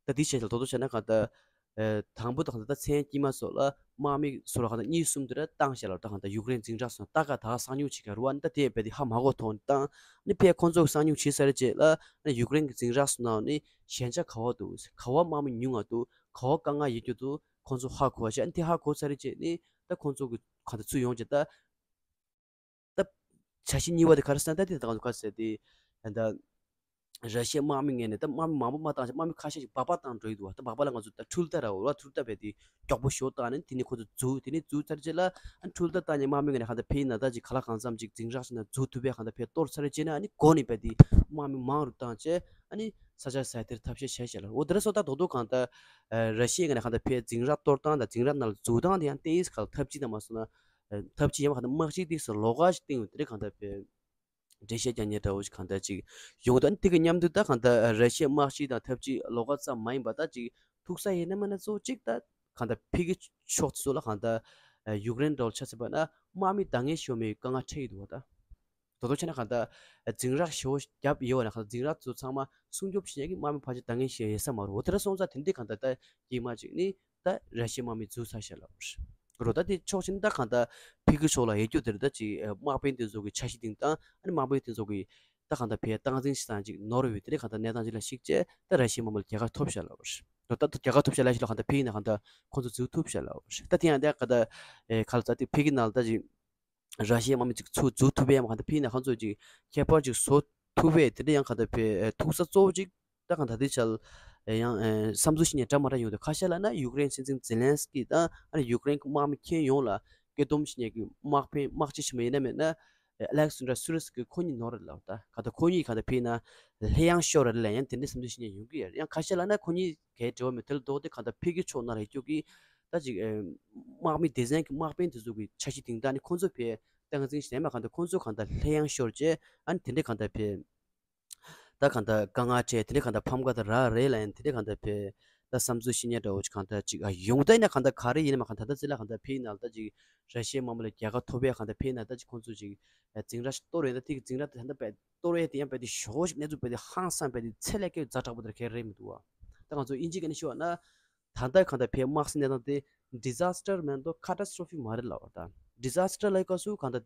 དེ་བྱས་བྱས་ལ་དོ་དོ་བྱས་ན་གང་ལྟར་ ཨ་དང་པོ་དང་ད་མཚན་དཀྱིལ་མ་སོགས་ལ་དམག་མི་སོགས་ལ་གང་ལྟར་གཉིས་གསུམ་དེ་འདྲ་བཏང་བཞག་ལ། ད་གང་ལྟར་ཡུཀ་རེན་འཛིང་རགས་སོགས་ད་ག་ད་ག་གསང་མྱུལ་བྱེད་མཁན་རེད་བ། ཨ་ནི་ད་དེ་རྦད་དེ་ཧ་མ་གོ་ཐོག་ནས་བཏང་། ཨ་ནི་ཕར་ཁོང་ཚོ་གསང་མྱུལ་བྱས་ཚར་རྗེས་ལ་ཨ་ནི་ཡུཀ་རེན་གྱི་འཛིང་རགས་སོགས་ནང་ནས་ཞན་ཆ་ག་པར་འདུག་ག་པར་དམག་མི་ཉུང་བ་འདུག་ག་པར་དཀའ་ངལ་ཡོད་རྒྱུ་འདུག་ཁོང་ཚོ་ཧ་གོ་བ་བྱས། ཨ་ནི་དེ་ཧ་གོ་ཚར་རྗེས་ནས་ད་ཁོང་ཚོ་གི་གང་ལྟར་ཚུར་ཡོང་བྱས་ད། ད་བྱ་གཞི་གཉིས་པ་དེ་ག་རེ་ཟེར་ན། ད་དེ་ད་ག་ཟེར་དེ་ད་ར་ཤི་ཡའི་དམག་མི་ངོས་ནས་ད་དམག་མི་མང་པོ་མ་བཏང་བྱས། དམག་མི་ཁ་ཤས་ཤིག་སྦག་སྦག་བཏང་འགྲོ་ཡི་འདུག་བ། ད་སྦག་སྦག་ལ་ང་ཚོ་ད་འཕྲུལ་རྟ་ར་འོ་ལ་འཕྲུལ་རྟ་རྦད་དེ་མགྱོགས་པོ་ཞེ་པོ་བཏང་ནས་དེ་ནས་ཁོ་ཚོ་འཛུལ། དེ་ནས་འཛུལ་ཚར་རྗེས་ལ་ཨ་འཕྲུལ་རྟ་བཏང་ནས་དམག་མི་ངོས་ནས་གང་ལྟར་ཕེབས་ན་ད་ཅིག་ག་ལ་གང་འཚམ་ཅིག་འཛིང་རགས་ཤིག་ན་འཛུལ་ཐུབ་པའི་གང་ལྟར་ཕེབས་གཏོར་ཚར་རྗེས་ནས་ཨ་ནི་འགོ་ནས་རྦད་དེ་དམག་མི་མང་རུ་བཏང་བྱས། ཨ་ནི་ས་ཆ་ས་དེར་ཐབས་ཤེས་བྱས་བྱས་ལ། འོ་དེ་ར་སོགས་ད་རྡོག་རྡོག་གང་ལྟར་ཨ་ར་ཤི་ཡའི་ངོས་ནས་གང་ལྟར་ཕེབས་འཛིང་རགས་གཏོར་སྟངས་དང་འཛིང་རགས་ནང་ལ་འཛུལ་སྟངས་དེ་ཡང་ཏོག་ཙམ་གང་ལ་ཐབས་ཇུས་དང་མ་སོང་ན། ཐབས་ཇུས་ཡང་མ་གང་ལྟར་དམག་ཤུགས་ཏོག་ཙམ་ལོགས་ཀ་ཞིག་བཏིང་ཡོད། དེ་རིགས་གང་ལྟར་དཔེ་འགྲེལ་བཤད་རྒྱག་མཁན་འདྲ་བོ་ཞིག་གང་ལྟར་ཅིག་ཡོང་དོན། དེ་གི་མཉམ་དུ་ད་གང་ལྟར་ར་ཤི་ཡའི་དམག་ཤུགས་དང་ཐབས་ཇུས་ལོགས་ཀ་ཙམ་མ་ཡིན་པ་ད་ཅིག་ཐུག་ས་ཡིན་ན་མིན་ན་གཙོ་བོ་གཅིག་ད་གང་ལྟར་ཕ་གི་ཕྱོགས་སུ་ལ་གང་ལྟར་ཡུཀ་རེན་འདྲ་བོ་ཆ་མཚོན་པ་ན་དམག་མི་འདང་ངེས་ཤོར་མེད་དཀའ་ངལ་འཕྲད་ཀྱི་འདུག་བ། ད་རྡོག་རྡོག་བྱས་ན་གང་ལྟར་འཛིང་རགས་ཞེ་པོ་བརྒྱབ་ཡོད་པ་ན་གང་ལྟར་འཛིང་རགས་ཚོ་ཚང་མ་སྲུང་སྐྱོབ་བྱེད་མཁན་གྱི་དམག་མི་ཕལ་ཆེར་འདང་ངེས་ཤིག་ཡོད་ས་མ་རེད། འོ་དེ་འདྲ་སོང་ཙང་དེ་འདྲའི་གང་ལྟར་ད་དཀྱིལ་མ་ཅིག་ནི་ད་ར་ཤི་ཡའི་དམག་མི་འཛུལ་ཚར་བཞག་ལབ་པ་རེད། རོ་ད་དེ་ཕྱོགས་གཅིག་ནས་ད་གང་ལྟར་ཕ་གི་ཕྱོགས་ལ་ཡོད་རྒྱུ་དེ་རེད། ད་ཅིག་དམག་དཔོན་དེ་ཚོ་གི་འཆར་གཞི་སྟེང་དང་ཨ་ནི་དམག་དཔོན་དེ་ཚོ་གི་ད་གང་ལྟར་ཕར་སྟངས་འཛིན་བྱེད་སྟངས་ཅིག་ནོར་ཡོད། དེ་འདྲའི་གང་ལྟར་གནས་སྟངས་ཅིག་ལ་གཞིགས་བྱས་ད་ར་ཤི་ཡའི་དམག་མི་ལ་རྒྱལ་ཁ་ཐོབ་བཞག་ལབ་པ་རེད། རོ་ད་རྒྱལ་ཁ་ཐོབ་བཞག་ལབ་ཞིག་ལ་གང་ལྟར་ཕ་གི་ནས་གང་ལྟར་ཁོང་ཚོ་འཛུལ་ཐུབ་བཞག་ལབ་པ་རེད། ད་དེ་ཡང་ད་གང་ལྟར་ཨེ་ག་ལ་ད་དེ་ཕ་གི་ནང་ལ་ད་ཅིག་ར་ཤི་ཡའི་དམག་མི་ཅིག་ཚུར་འཛུལ་ཐུབ་པའི་ཡང་གང་ལྟར་ཕ་གི་ནས་ཁོང་ཚོས་ཅིག་ཁྱད་པར་ཅིག་བཟོ་ཐུབ་པའི་དེ་འདྲ་ཡང་གང་ལྟར་ཕར་ཐུག་ས་གཙོ་བོ་ཅིག་ད་གང་ལྟར་དེ་ཆ་ལ་ཡང་ཨེ་བསམ་ཚུལ་བཤད་མཁན་འདྲ་མི་འདྲ་ཡོང་དུས། ཁ་ཤས་ལབ་ན་ཡུཀ་རེན་སྲིད་འཛིན་ཛེ་ལན་སི་ཀི་དང་ཨ་ནི་ཡུཀ་རེན་གྱི་དམག་མི་ཁྱོན་ཡོངས་ལ་སྐྱོ་སྡོམ་བྱེད་མཁན་གྱི་དམག་དཔོན་དམག་སྤྱི་ཆེན་མོ་ཡིན་ན་མིན་ན་ཨེ་ཨ་ལེག་སན་དྲ་སུ་རི་སི་ཀི་ཁོ་གཉིས་ནོར་རེད་ལབ། ད་གང་ལྟར་ཁོ་གཉིས་གང་ལྟར་ཕ་གི་ནས་སླེབས་ཡང་ཤོར་རེད་ལབ་ཡང་དེ་འདྲའི་བསམ་ཚུལ་བཤད་མཁན་ཡོང་གི་ཡོད། ཡང་ཁ་ཤས་ལབ་ན་ཁོ་གཉིས་གའི་འབྲེལ་བ་མེད། དེ་ལ་ལྡོག་སྟེ་གང་ལྟར་ཕ་གི་ཕྱོགས་ནང་ལ་ཡོད་རྒྱུ་གི་ད་ཅིག་ཨེ་དམག་མི་སྡེ་ཚན་གྱི་དམག་དཔོན་དེ་ཚོ་གི་འཆར་གཞི་སྟེང་ད་ནི་ཁོང་ཚོ་ཕར་སྟངས་འཛིན་བྱས་མ་གང་ལྟར་ཁོང་ཚོ་གང་ལྟར་སླེབས་ཡང་ཤོར་བྱས། ཨ་ནི་དེ་འདྲའི་གང་ལྟར་ཕར་ད་གང་ལྟར་དཀའ་ངལ་འཕྲད། དེ་འདྲའི་གང་ལྟར་ཕམ་ཁ་ད་རག་རེད་ལབ་ཡང་དེ་འདྲའི་གང་ལྟར་ཕར་ད་བསམ་ཚུལ་བཤད་མཁན་འདྲ་བོ་ཅིག་གང་ལྟར་ཅིག་ཨ་ཡོང་། ད་ཡིན་ན་གང་ལྟར་ག་རེ་ཡིན་ན་མ་གང་ལྟར་ད་ད་ཅི་ལ་གང་ལྟར་ཕ་གི་ནང་ལ་ད་ཅིག་ར་ཤི་ཡའི་དམག་མི་ལ་རྒྱལ་ཁ་ཐོབ་པའི་གང་ལྟར་ཕ་གི་ནས་ད་ཅིག་ཁོང་ཚོ་ཅིག་འཛིང་རགས་ཤིག་གཏོར་ཡོད། ད་དེ་གི་འཛིང་རགས་དེ་ད་ལྟ་དཔེ་གཏོར་ཡས་དེ་ཡང་དཔེ་དེ་ཞོ་ཞིག་གནས་ཚུལ་དཔེ་དེ་ཧང་སང་དཔེ་དེ་ཚད་ལས་བརྒལ་ཛ་དྲག་པོ་དེ་ག་རེ་མི་འདུག་བ། ད་ང་ཚོ་དབྱིན་ཇིའི་སྐད་ནས་ཞུས་པ་ན་ད་ལྟ་གང་ལྟར་ཕར་དམག་སའི་གནས་སྟངས་དེ་ཌི་ཛ་སི་ཊར་མ་གཏོགས་ཁ་ཏ་སི་ཊོ་ཕི་མ་རེད་ལབ་པ། ད་ཌི་ཛ་སི་ཊར་ལབ་སྐབས་སུ་གང་ལྟར་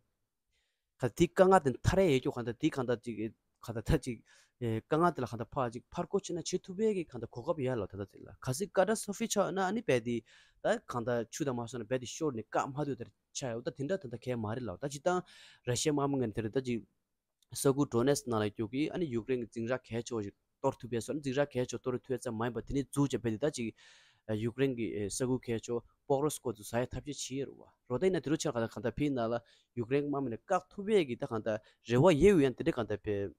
ག་དེ་དཀའ་ངལ་དེ་ཐར་ཡས་ཡོད་རྒྱུ་གང་ལྟར་དེ་གང་ལྟར་ཅིག་གང་ལྟར་ད་ཅིག་ཨེ་དཀའ་ངལ་དེ་ལ་གང་ལྟར་ཕར་ཅིག་ཕར་རྒོལ་བྱས་ན་བྱེད་ཐུབ་པའི་གི་གང་ལྟར་གོ་སྐབས་ཡོད་ལབ། ད་ལྟ་དེ་ལ་གལ་སྲིད་ཁ་ཏ་སི་ཊོ་ཕི་ཆགས་ཡོད་ན་ཨ་ནི་རྦད་དེ་ད་གང་ལྟར་ཆུ་དང་མ་སོང་ན་རྦད་དེ་ཤོར་ནས་བཀག་མ་ཐུབ་དེར་ཆགས་ཡོད། ད་དེ་འདྲ་ད་ལྟ་གང་ཡང་མ་རེད་ལབ། ད་སྤྱིར་བཏང་ར་ཤི་ཡའི་དམག་མི་ངོས་ནས་དེ་རེད། ད་ཅིག་ས་ཁུལ་ཌོ་ནེ་སི་ནང་ལ་ཡོད་རྒྱུ་གི་ཨ་ནི་ཡུཀ་རེན་གྱི་འཛིང་རགས་གལ་ཆེ་བ་ཞིག་གཏོར་ཐུབ་པའི་སོ་ནི་འཛིང་རགས་གལ་ཆེ་བ་གཏོར་ཐུབ་ཡས་ཙམ་མ་ཡིན་པར་དེ་ནས་འཛུལ་བྱས་རྦད་དེ་ད་ཅིག་ཡུཀ་རེན་གྱི་ས་ཁུལ་གལ་ཆེ་བ་པོག་རོ་སི་ཀོ་ཚོ་ཟ་ཡས་ཐབས་ཤེས་བྱེད་ཡས་རེད་བ། རོ་ད་ཡིན་ན་དེ་རུ་ཆ་གང་ལྟར་གང་ལྟར་ཕ་གི་ནང་ལ་ཡུཀ་རེན་གྱི་དམག་མི་ནས་བཀག་ཐུབ་པའི་གི་ད་གང་ལྟར་རེ་བ་ཡོད་ཡང་དེ་འདྲ་གང་ལྟར་ཕར་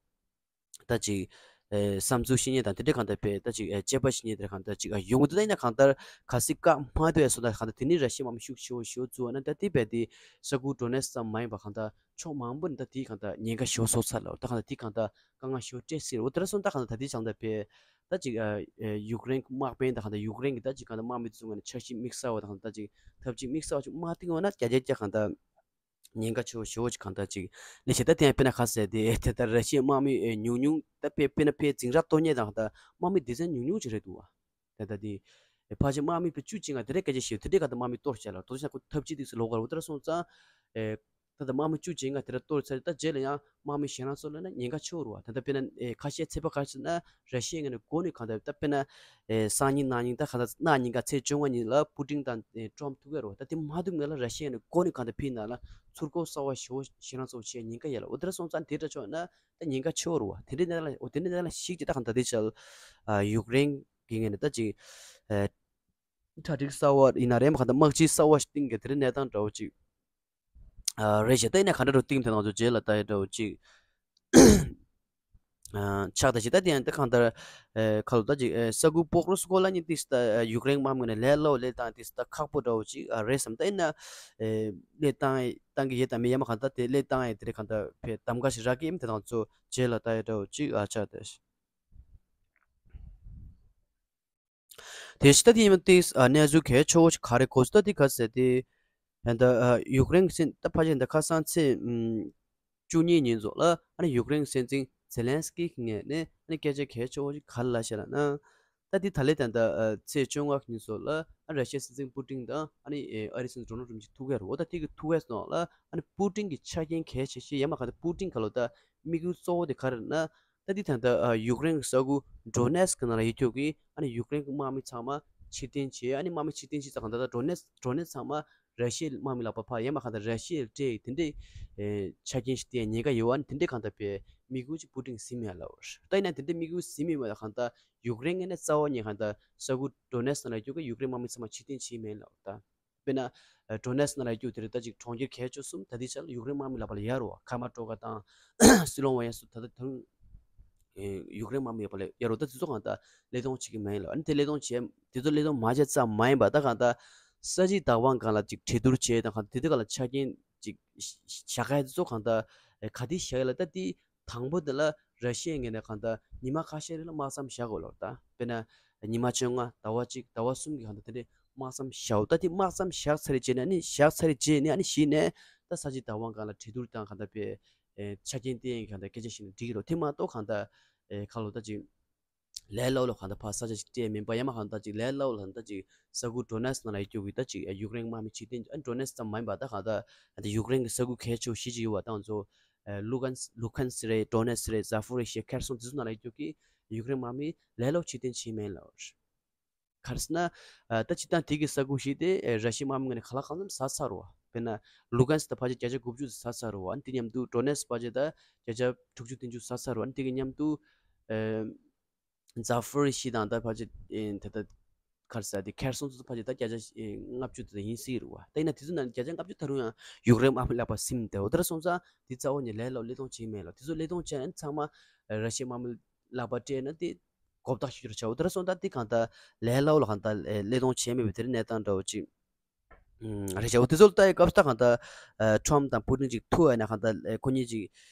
ད་ཅིག་ཨེ་བསམ་ཚུལ་བཤད་མཁན་དང་དེ་འདྲ་གང་ལྟར་ཕར་ད་ཅིག་ཨེ་དཔྱད་པ་བྱེད་མཁན་དེ་འདྲ་གང་ལྟར་ཅིག་ཨ་ཡོང་གི་འདུག་ད་ཡིན་ན་གང་ལྟར་གལ་སྲིད་བཀག་མ་ཐུབ་ཡས་སོང་ན་གང་ལྟར་དེ་ནི་ར་ཤི་ཡའི་དམག་མི་ཤུགས་ཆེ་བོ་ཞེ་པོ་འཛུལ་བ་ན་ད་དེ་རྦད་དེ་ས་ཁུལ་ཌོ་ནེ་སི་ཙམ་མ་ཡིན་པར་གང་ལྟར་ཕྱོགས་མང་པོ་ནས་ད་དེའི་གང་ལྟར་ཉེན་ཁ་ཞེ་པོ་བཟོ་ཚར་ལབ། ད་གང་ལྟར་དེའི་གང་ལྟར་དཀའ་ངལ་ཞེ་པོ་འཕྲད་སྲིད་རེད། འོ་དེ་འདྲ་སོང་ད་གང་ལྟར་ད་དེའི་བྱང་ད་ཕར་ད་ཅིག་ཨ་ཨེ་ཡུཀ་རེན་གྱི་དམག་དཔོན་དང་གང་ལྟར་ཡུཀ་རེན་གྱི་ད་ཅིག་གང་ལྟར་དམག་མི་ཚོ་ངོས་ནས་འཆར་གཞི་དམིགས་བསལ་བ་དང་གང་ལྟར་ཅིག་ཐབས་ཇུས་དམིགས་བསལ་བ་ཅིག་མ་བཏིང་བ་ན་བརྒྱ་ཆ་བརྒྱ་གང་ལྟར་ཉེན་ཁ་ཆེ་བོ་ཞེ་པོ་ཅིག་གང་ལྟར་ཅིག་སླེབས་བྱས། ད་དེ་ཡང་དཔེར་ན་ག་ཟེར་དེ་དེ་ལྟར་ར་ཤི་ཡའི་དམག་མི་ཨེ་ཉུང་ཉུང་ད་དཔེ་དཔེར་ན་ཕར་འཛིང་རགས་གཏོར་མཁན་དང་གང་ལྟར་དམག་མི་སྡེ་ཚན་ཉུང་ཉུང་ཅིག་རེད་འདུག་བ། ད་ལྟ་དེ་ཕལ་ཆེར་དམག་མི་དཔེ་བཅུ་གཅིག་ལྔ་དེ་འདྲའི་སྐད་ཆ་བཤད་ཡོད། དེ་འདྲའི་གང་ལྟར་དམག་མི་གཏོར་བྱས་ལ་དོ་ཆ་ཁོ་ཐབས་ཇུས་དེ་ཚོ་ལོག་གར་འོ་དེ་འདྲ་སོང་ཙང་ཨེ་ད་ལྟ་དམག་མི་བཅུ་གཅིག་ལྔ་དེ་འདྲ་གཏོར་ཚར། ད་རྗེས་ལ་ཡང་དམག་མི་གཞན་རང་ཚོ་ལ་ན་ཉེན་ཁ་ཆེ་བོ་རེད་བ། ད་ལྟ་དཔེར་ན་ཨེ་ཁ་ཤས་ཚོད་དཔག་ག་རེ་བྱས་ན་ར་ཤི་ཡའི་ངོས་ནས་འགོ་ནས་གང་ལྟར་ད་དཔེར་ན་ཨེ་སང་ཉིན་གནངས་ཉིན་ད་གང་ལྟར་གནངས་ཉིན་ག་ཚེས་བཅོ་ལྔ་ཉིན་ལ་པུ་ཏིན་དང་ཨེ་ཊམ་ཐུག་གི་རེད་བ། ད་དེ་མ་ཐུག་སྔོན་ལ་ར་ཤི་ཡའི་ངོས་ནས་འགོ་ནས་གང་ལྟར་ཕར་ནང་ལ་ཚུར་རྒོལ་གསར་བ་ཞེ་པོ་གཞན་རང་ཚོ་བྱེད་ཉེན་ཁ་ཡོད་ལ། འོ་དེ་འདྲ་སོང་ཙང་དེ་འདྲ་ཆགས་ན་ད་ཉེན་ཁ་ཆེ་བོ་རེད་བ། དེ་འདྲའི་གནས་སྟངས་ལ་འོ་དེ་འདྲའི་གནས་སྟངས་ལ་གཞིགས་ཀྱི་ད་གང་ལྟར་དེ་ཆགས་ཨ་ཡུཀ་རེན་གྱི་ངོས་ནས་ད་ཅིག་ཨ་གྲ་སྒྲིག་གསར་བ་ཡིན་ན་རེད། མ་གང་ལྟར་དམག་སྤྱི་གསར་བ་ཞིག་བཏིང་གི་དེ་རིང་གནས་སྟངས་འདྲ་བོ་ཅིག་ཨ་རེད་ཤག་ད་ཡིན་ན་ག་འདྲ་རུ་བཏིང་དེ་ང་ཚོ་རྗེས་ལ་ལྟ་ཡ་འདྲ་བོ་ཅིག་ཨ་ཆགས་ད་ཞིག་ད་དེ་ཡང་ད་གང་ལྟར་ཨ་ཁ་ལོ་ད་ཅིག་ཨ་ས་ཁུལ་པོག་རོ་སི་ཀོ་ལ་ཉིན་ཏིས་ད་ཡུཀ་རེན་དམག་མི་ནས་ལས་སླ་བོ་ལས་བཏང་ཏིས་ད་ཁག་པོ་འདྲ་བོ་ཅིག་ཨ་རེད་བསམ། ད་ཡིན་ན་ཨ་ལས་བཏང་བཏང་གི་ཡོད་དམ་མེད་ཡ་མ་གང་ལྟར་དེ་ལས་བཏང་ཡ་དེ་རིང་གང་ལྟར་ཕར་གདམ་ག་ཞིག་རག་གི་ཡིན། དེ་ང་ཚོ་རྗེས་ལ་ལྟ་ཡ་འདྲ་བོ་ཅིག་ཨ་ཆགས་ད་ཞིག་དེ་ཕྱི་ད་དེ་ཡིན་ཏེ་ཨ་གནས་ཚུལ་གལ་ཆེ་བོ་ཞིག་ག་རེ་གོ་ཚུལ་ད་དེ་ག་ཟེར་ཏེ། ད་ཨ་ཡུཀ་རེན་གྱི་སྲིད་ད་ཕལ་ཆེར་ད་ཁ་སང་ཚེས་ཨམ་བཅུ་གཉིས་ཉིན་ཙོགས་ལ་ཨ་ནི་ཡུཀ་རེན་གྱི་སྲིད་འཛིན་ཛེ་ལན་སི་ཀི་གི་ངོས་ནས་ཨ་ནི་སྐད་ཆ་གལ་ཆེ་བོ་ཞིག་ག་རེ་ལབ་ཤག་ལབ་ན། ད་འདི་ད་ལན་ད་ལྟ་ཨ་ཚེས་བཅོ་ལྔ་ཉིན་སོགས་ལ་ཨ་ར་ཤི་ཡའི་སྲིད་འཛིན་པུ་ཏིན་དང་ཨ་ནི་ཨ་རིའི་སྲིད་འཛིན་ཌོ་ནལ་ཊམ་གྱི་ཐུག་འཕྲད་རེད། འོ་ད་དེ་གི་ཐུག་འཕྲད་ནང་ལ་ཨ་ནི་པུ་ཏིན་གྱི་ཆ་རྐྱེན་གལ་ཆེ་ཤོས་ཡང་མ་གང་ལྟར་པུ་ཏིན་ག་ལོ་ད་དམིགས་ཡུལ་གཙོ་བོ་དེ་ག་རེ་རེད་ན། ད་འདི་ད་ལྟ་ཨ་ཡུཀ་རེན་གྱི་ས་ཁུལ་ཌོ་ནེ་སི་ཀི་ནང་ལ་ཡོད་རྒྱུ་གི་ཨ་ནི་ཡུཀ་རེན་གྱི་དམག་མི་ཚང་མ་ཕྱིར་འཐེན་བྱས། ཨ་ནི་དམག་མི་ཕྱིར་འཐེན་བྱས་ཙང་གང་ལྟར་ཌོ་ནེ་སི་ཌོ་ནེ་སི་ཚང་མ་ར་ཤི་ཡའི་དམག་མི་ལག་པ་ཕར་ཡང་མ་གང་ལྟར་ར་ཤི་ཡར་སྤྲད་དེ་འདྲའི་ཨེ་ཆ་རྐྱེན་ཞིག་བསྟན་ཉེན་ཁ་ཡོད། ཨ་ནི་དེ་འདྲའི་གང་ལྟར་པའི་དམིགས་ཡུལ་ཅིག་པུ་ཏིན་ཟིན་མེད་ལབ་པ་རེད། ད་ཡིན་ན་དེ་འདྲའི་དམིགས་ཡུལ་ཟིན་མེད་པ་ལ་གང་ལྟར་ཡུཀ་རེན་ངོས་ནས་རྩ་བ་ཉིད་གང་ལྟར་ས་ཁུལ་ཌོ་ནེ་སི་ནང་ལ་རྒྱུག་གི་ཡུཀ་རེན་དམག་མི་ཚང་མ་ཕྱིར་འཐེན་བྱས་མེད་ལབ་པ་ད། དཔེར་ན། ཨ་ཌོ་ནེ་སི་ནང་ལ་རྒྱུག་དེ་རེད། ད་ཅིག་གྲོང་ཁྱེར་གལ་ཆེ་གསུམ་ད་ལྟའི་ཆར་ལ་ཡུཀ་རེན་དམག་མི་ལག་པ་ལ་ཡོད་རེད་བ། ཁ་མ་ཀྲོ་ཀ་དང་། སི་ལོ་ཝེ་ཡ་སོགས་ད་ལྟ་ད་རུང་ཨེ་ཡུཀ་རེན་དམག་མི་ལག་པ་ལ་ཡོད་རེད། ད་དེ་ཚོ་གང་ལྟར་ཀླད་སྟོང་བྱེད་ཀྱི་མ་ཡིན་ལབ། ཨ་ནི་དེ་ཀླད་སྟོང་བྱས། དེ་ཚོ་ཀླད་སྟོང་མ་བྱས་ཙམ་མ་ཡིན་པ་ད་གང་ལྟར་ས་གཞི་བདག་དབང་སྒང་ལ་ཅིག་གྲོས་བསྡུར་བྱས་དང་གང་ལྟར་དེ་དུས་སྒང་ལ་ཆ་རྐྱེན་ཅིག་བཞག་མཁན་དེ་ཚོ་གང་ལྟར་ཨེ་ག་དུས་བཞག་ཡོད་ལབ། ད་དེ་དང་པོ་དེ་ལ་ར་ཤི་ཡའི་ངོས་ནས་གང་ལྟར་ཉི་མ་ཁ་ཤས་རིང་ལ་དམག་མཚམས་བཞག་དགོས་ལབ། ད་དཔེར་ན་ཉི་མ་བཅོ་ལྔ་ཟླ་བ་གཅིག་ཟླ་བ་གསུམ་གྱི་གང་ལྟར་དེ་འདྲའི་དམག་མཚམས་བཞག་འོ། ད་དེ་དམག་མཚམས་བཞག་ཚར་རྗེས་ནས་ནི་བཞག་ཚར་རྗེས་ནས་ཨ་ནི་གཞི་ནས་ད་ས་གཞི་བདག་དབང་སྒང་ལ་གྲོས་བསྡུར་དང་གང་ལྟར་པའི་ཨེ་ཆ་རྐྱེན་བསྟན་ཡས་གང་ལྟར་སྐད་ཆ་བཤད་ན་འགྲིག་གི་རེད། དེ་མ་གཏོགས་གང་ལྟར་ཨེ་ཁ་ལོ་ད་ཅིག་ལས་སླ་པོ་ལ་གང་ལྟར་ཕར་ས་ཆ་ཅིག་སྤྲད་མིན་པ་ཡང་མ་གང་ལྟར་ཅིག་ལས་སླ་པོ་ལ་གང་ལྟར་ཅིག་ས་ཁུལ་ཌོ་ནེ་སི་ནང་ལ་ཡོད་རྒྱུ་གི་ད་ཅིག་ཡུཀ་རེན་དམག་མི་ཕྱིར་འཐེན། ཨ་ཌོ་ནེ་སི་ཙམ་མ་ཡིན་པ་ད་གང་ལྟར་ཨ་ད་ཡུཀ་རེན་གྱི་ས་ཁུལ་གལ་ཆེ་བོ་བཞི་ཅིག་ཡོད་པ་དང་ཚོ། ཨེ་ལུ་ཀན་སི་ལུ་ཀན་སི་རེད། ཌོ་ནེ་སི་རེད། ཛ་ཕོ་རི་ཤི་ཡ། ཁེར་སོན་དེ་ཚོ་ནང་ལ་ཡོད་རྒྱུ་གི་ཡུཀ་རེན་དམག་མི་ལས་སླ་པོ་ཕྱིར་འཐེན་བྱས་མེད་ལབ། ག་རེ་ཟེར་ན། ཨ་ད་སྤྱིར་བཏང་དེ་གི་ས་ཁུལ་བཞི་དེ་ཨེ་ར་ཤི་ཡའི་དམག་མི་ངོས་ནས་གང་ལ་གང་འཚམ་ཟ་ཚར་བ། དཔེར་ན་ལུ་ཀན་སི་ད་ཕལ་ཆེར་བརྒྱ་ཆ་དགུ་བཅུ་ཟ་ཚར་བ། ཨ་ནི་དེ་མཉམ་དུ་ཌོ་ནེ་སི་ཕལ་ཆེར་ད་བརྒྱ་ཆ་དྲུག་ཅུ་བདུན་ཅུ་ཟ་ཚར་བ། ཨ་ནི་དེ་གི་མཉམ་དུ་ཨེ་ཛ་ཕོ་རི་ཤི་དང་ད་ཕལ་ཆེར་ཨེ་ད་ད་ག་རེ་ཟེར། དེ་ཁེར་སོན་ཚོ་ཕལ་ཆེར་ད་བརྒྱ་ཆ་ཨེ་ལྔ་བཅུ་དེ་ཡིན་སྲིད་རེད་བ། ད་ཡིན་ན་དེ་ཚོ་ནང་བརྒྱ་ཆ་ལྔ་བཅུ་ད་རུང་ཡང་ཡུཀ་རེན་དམག་མི་ལག་པ་ཟིན་བསྡད། འོ་དེ་འདྲ་སོང་ཙང་དེ་རྩ་བ་ནས་ལས་སླ་པོ་ཀླད་སྟོང་བྱས་མེད་ལབ། དེ་ཚོ་ཀླད་སྟོང་བྱས་ན་ཚང་མ་ར་ཤི་ཡའི་དམག་མི་ལག་པ་སྤྲད་ན་དེ་གོ་བརྡ་ཤོད་རྒྱུ་ཆགས། འོ་དེ་འདྲ་སོང་ཙང་དེ་གང་ལྟར་ལས་སླ་པོ་ལ་གང་ལྟར་ཀླད་སྟོང་བྱས་མེད་པའི་དེ་འདྲའི་གནས་སྟངས་འདྲ་བོ་ཅིག་ཨུམ་རེད་བྱ། འོ་དེ་ཚོ་ལ་ལྟ་ཡི་སྐབས་སུ་ད་གང་ལྟར་ཨ་ཊམ་དང་པུ་ཏིན་ཅིག་ཐུག་ཡ་ན་གང་ལྟར་ཨེ་ཁོ་གཉིས་ཅིག་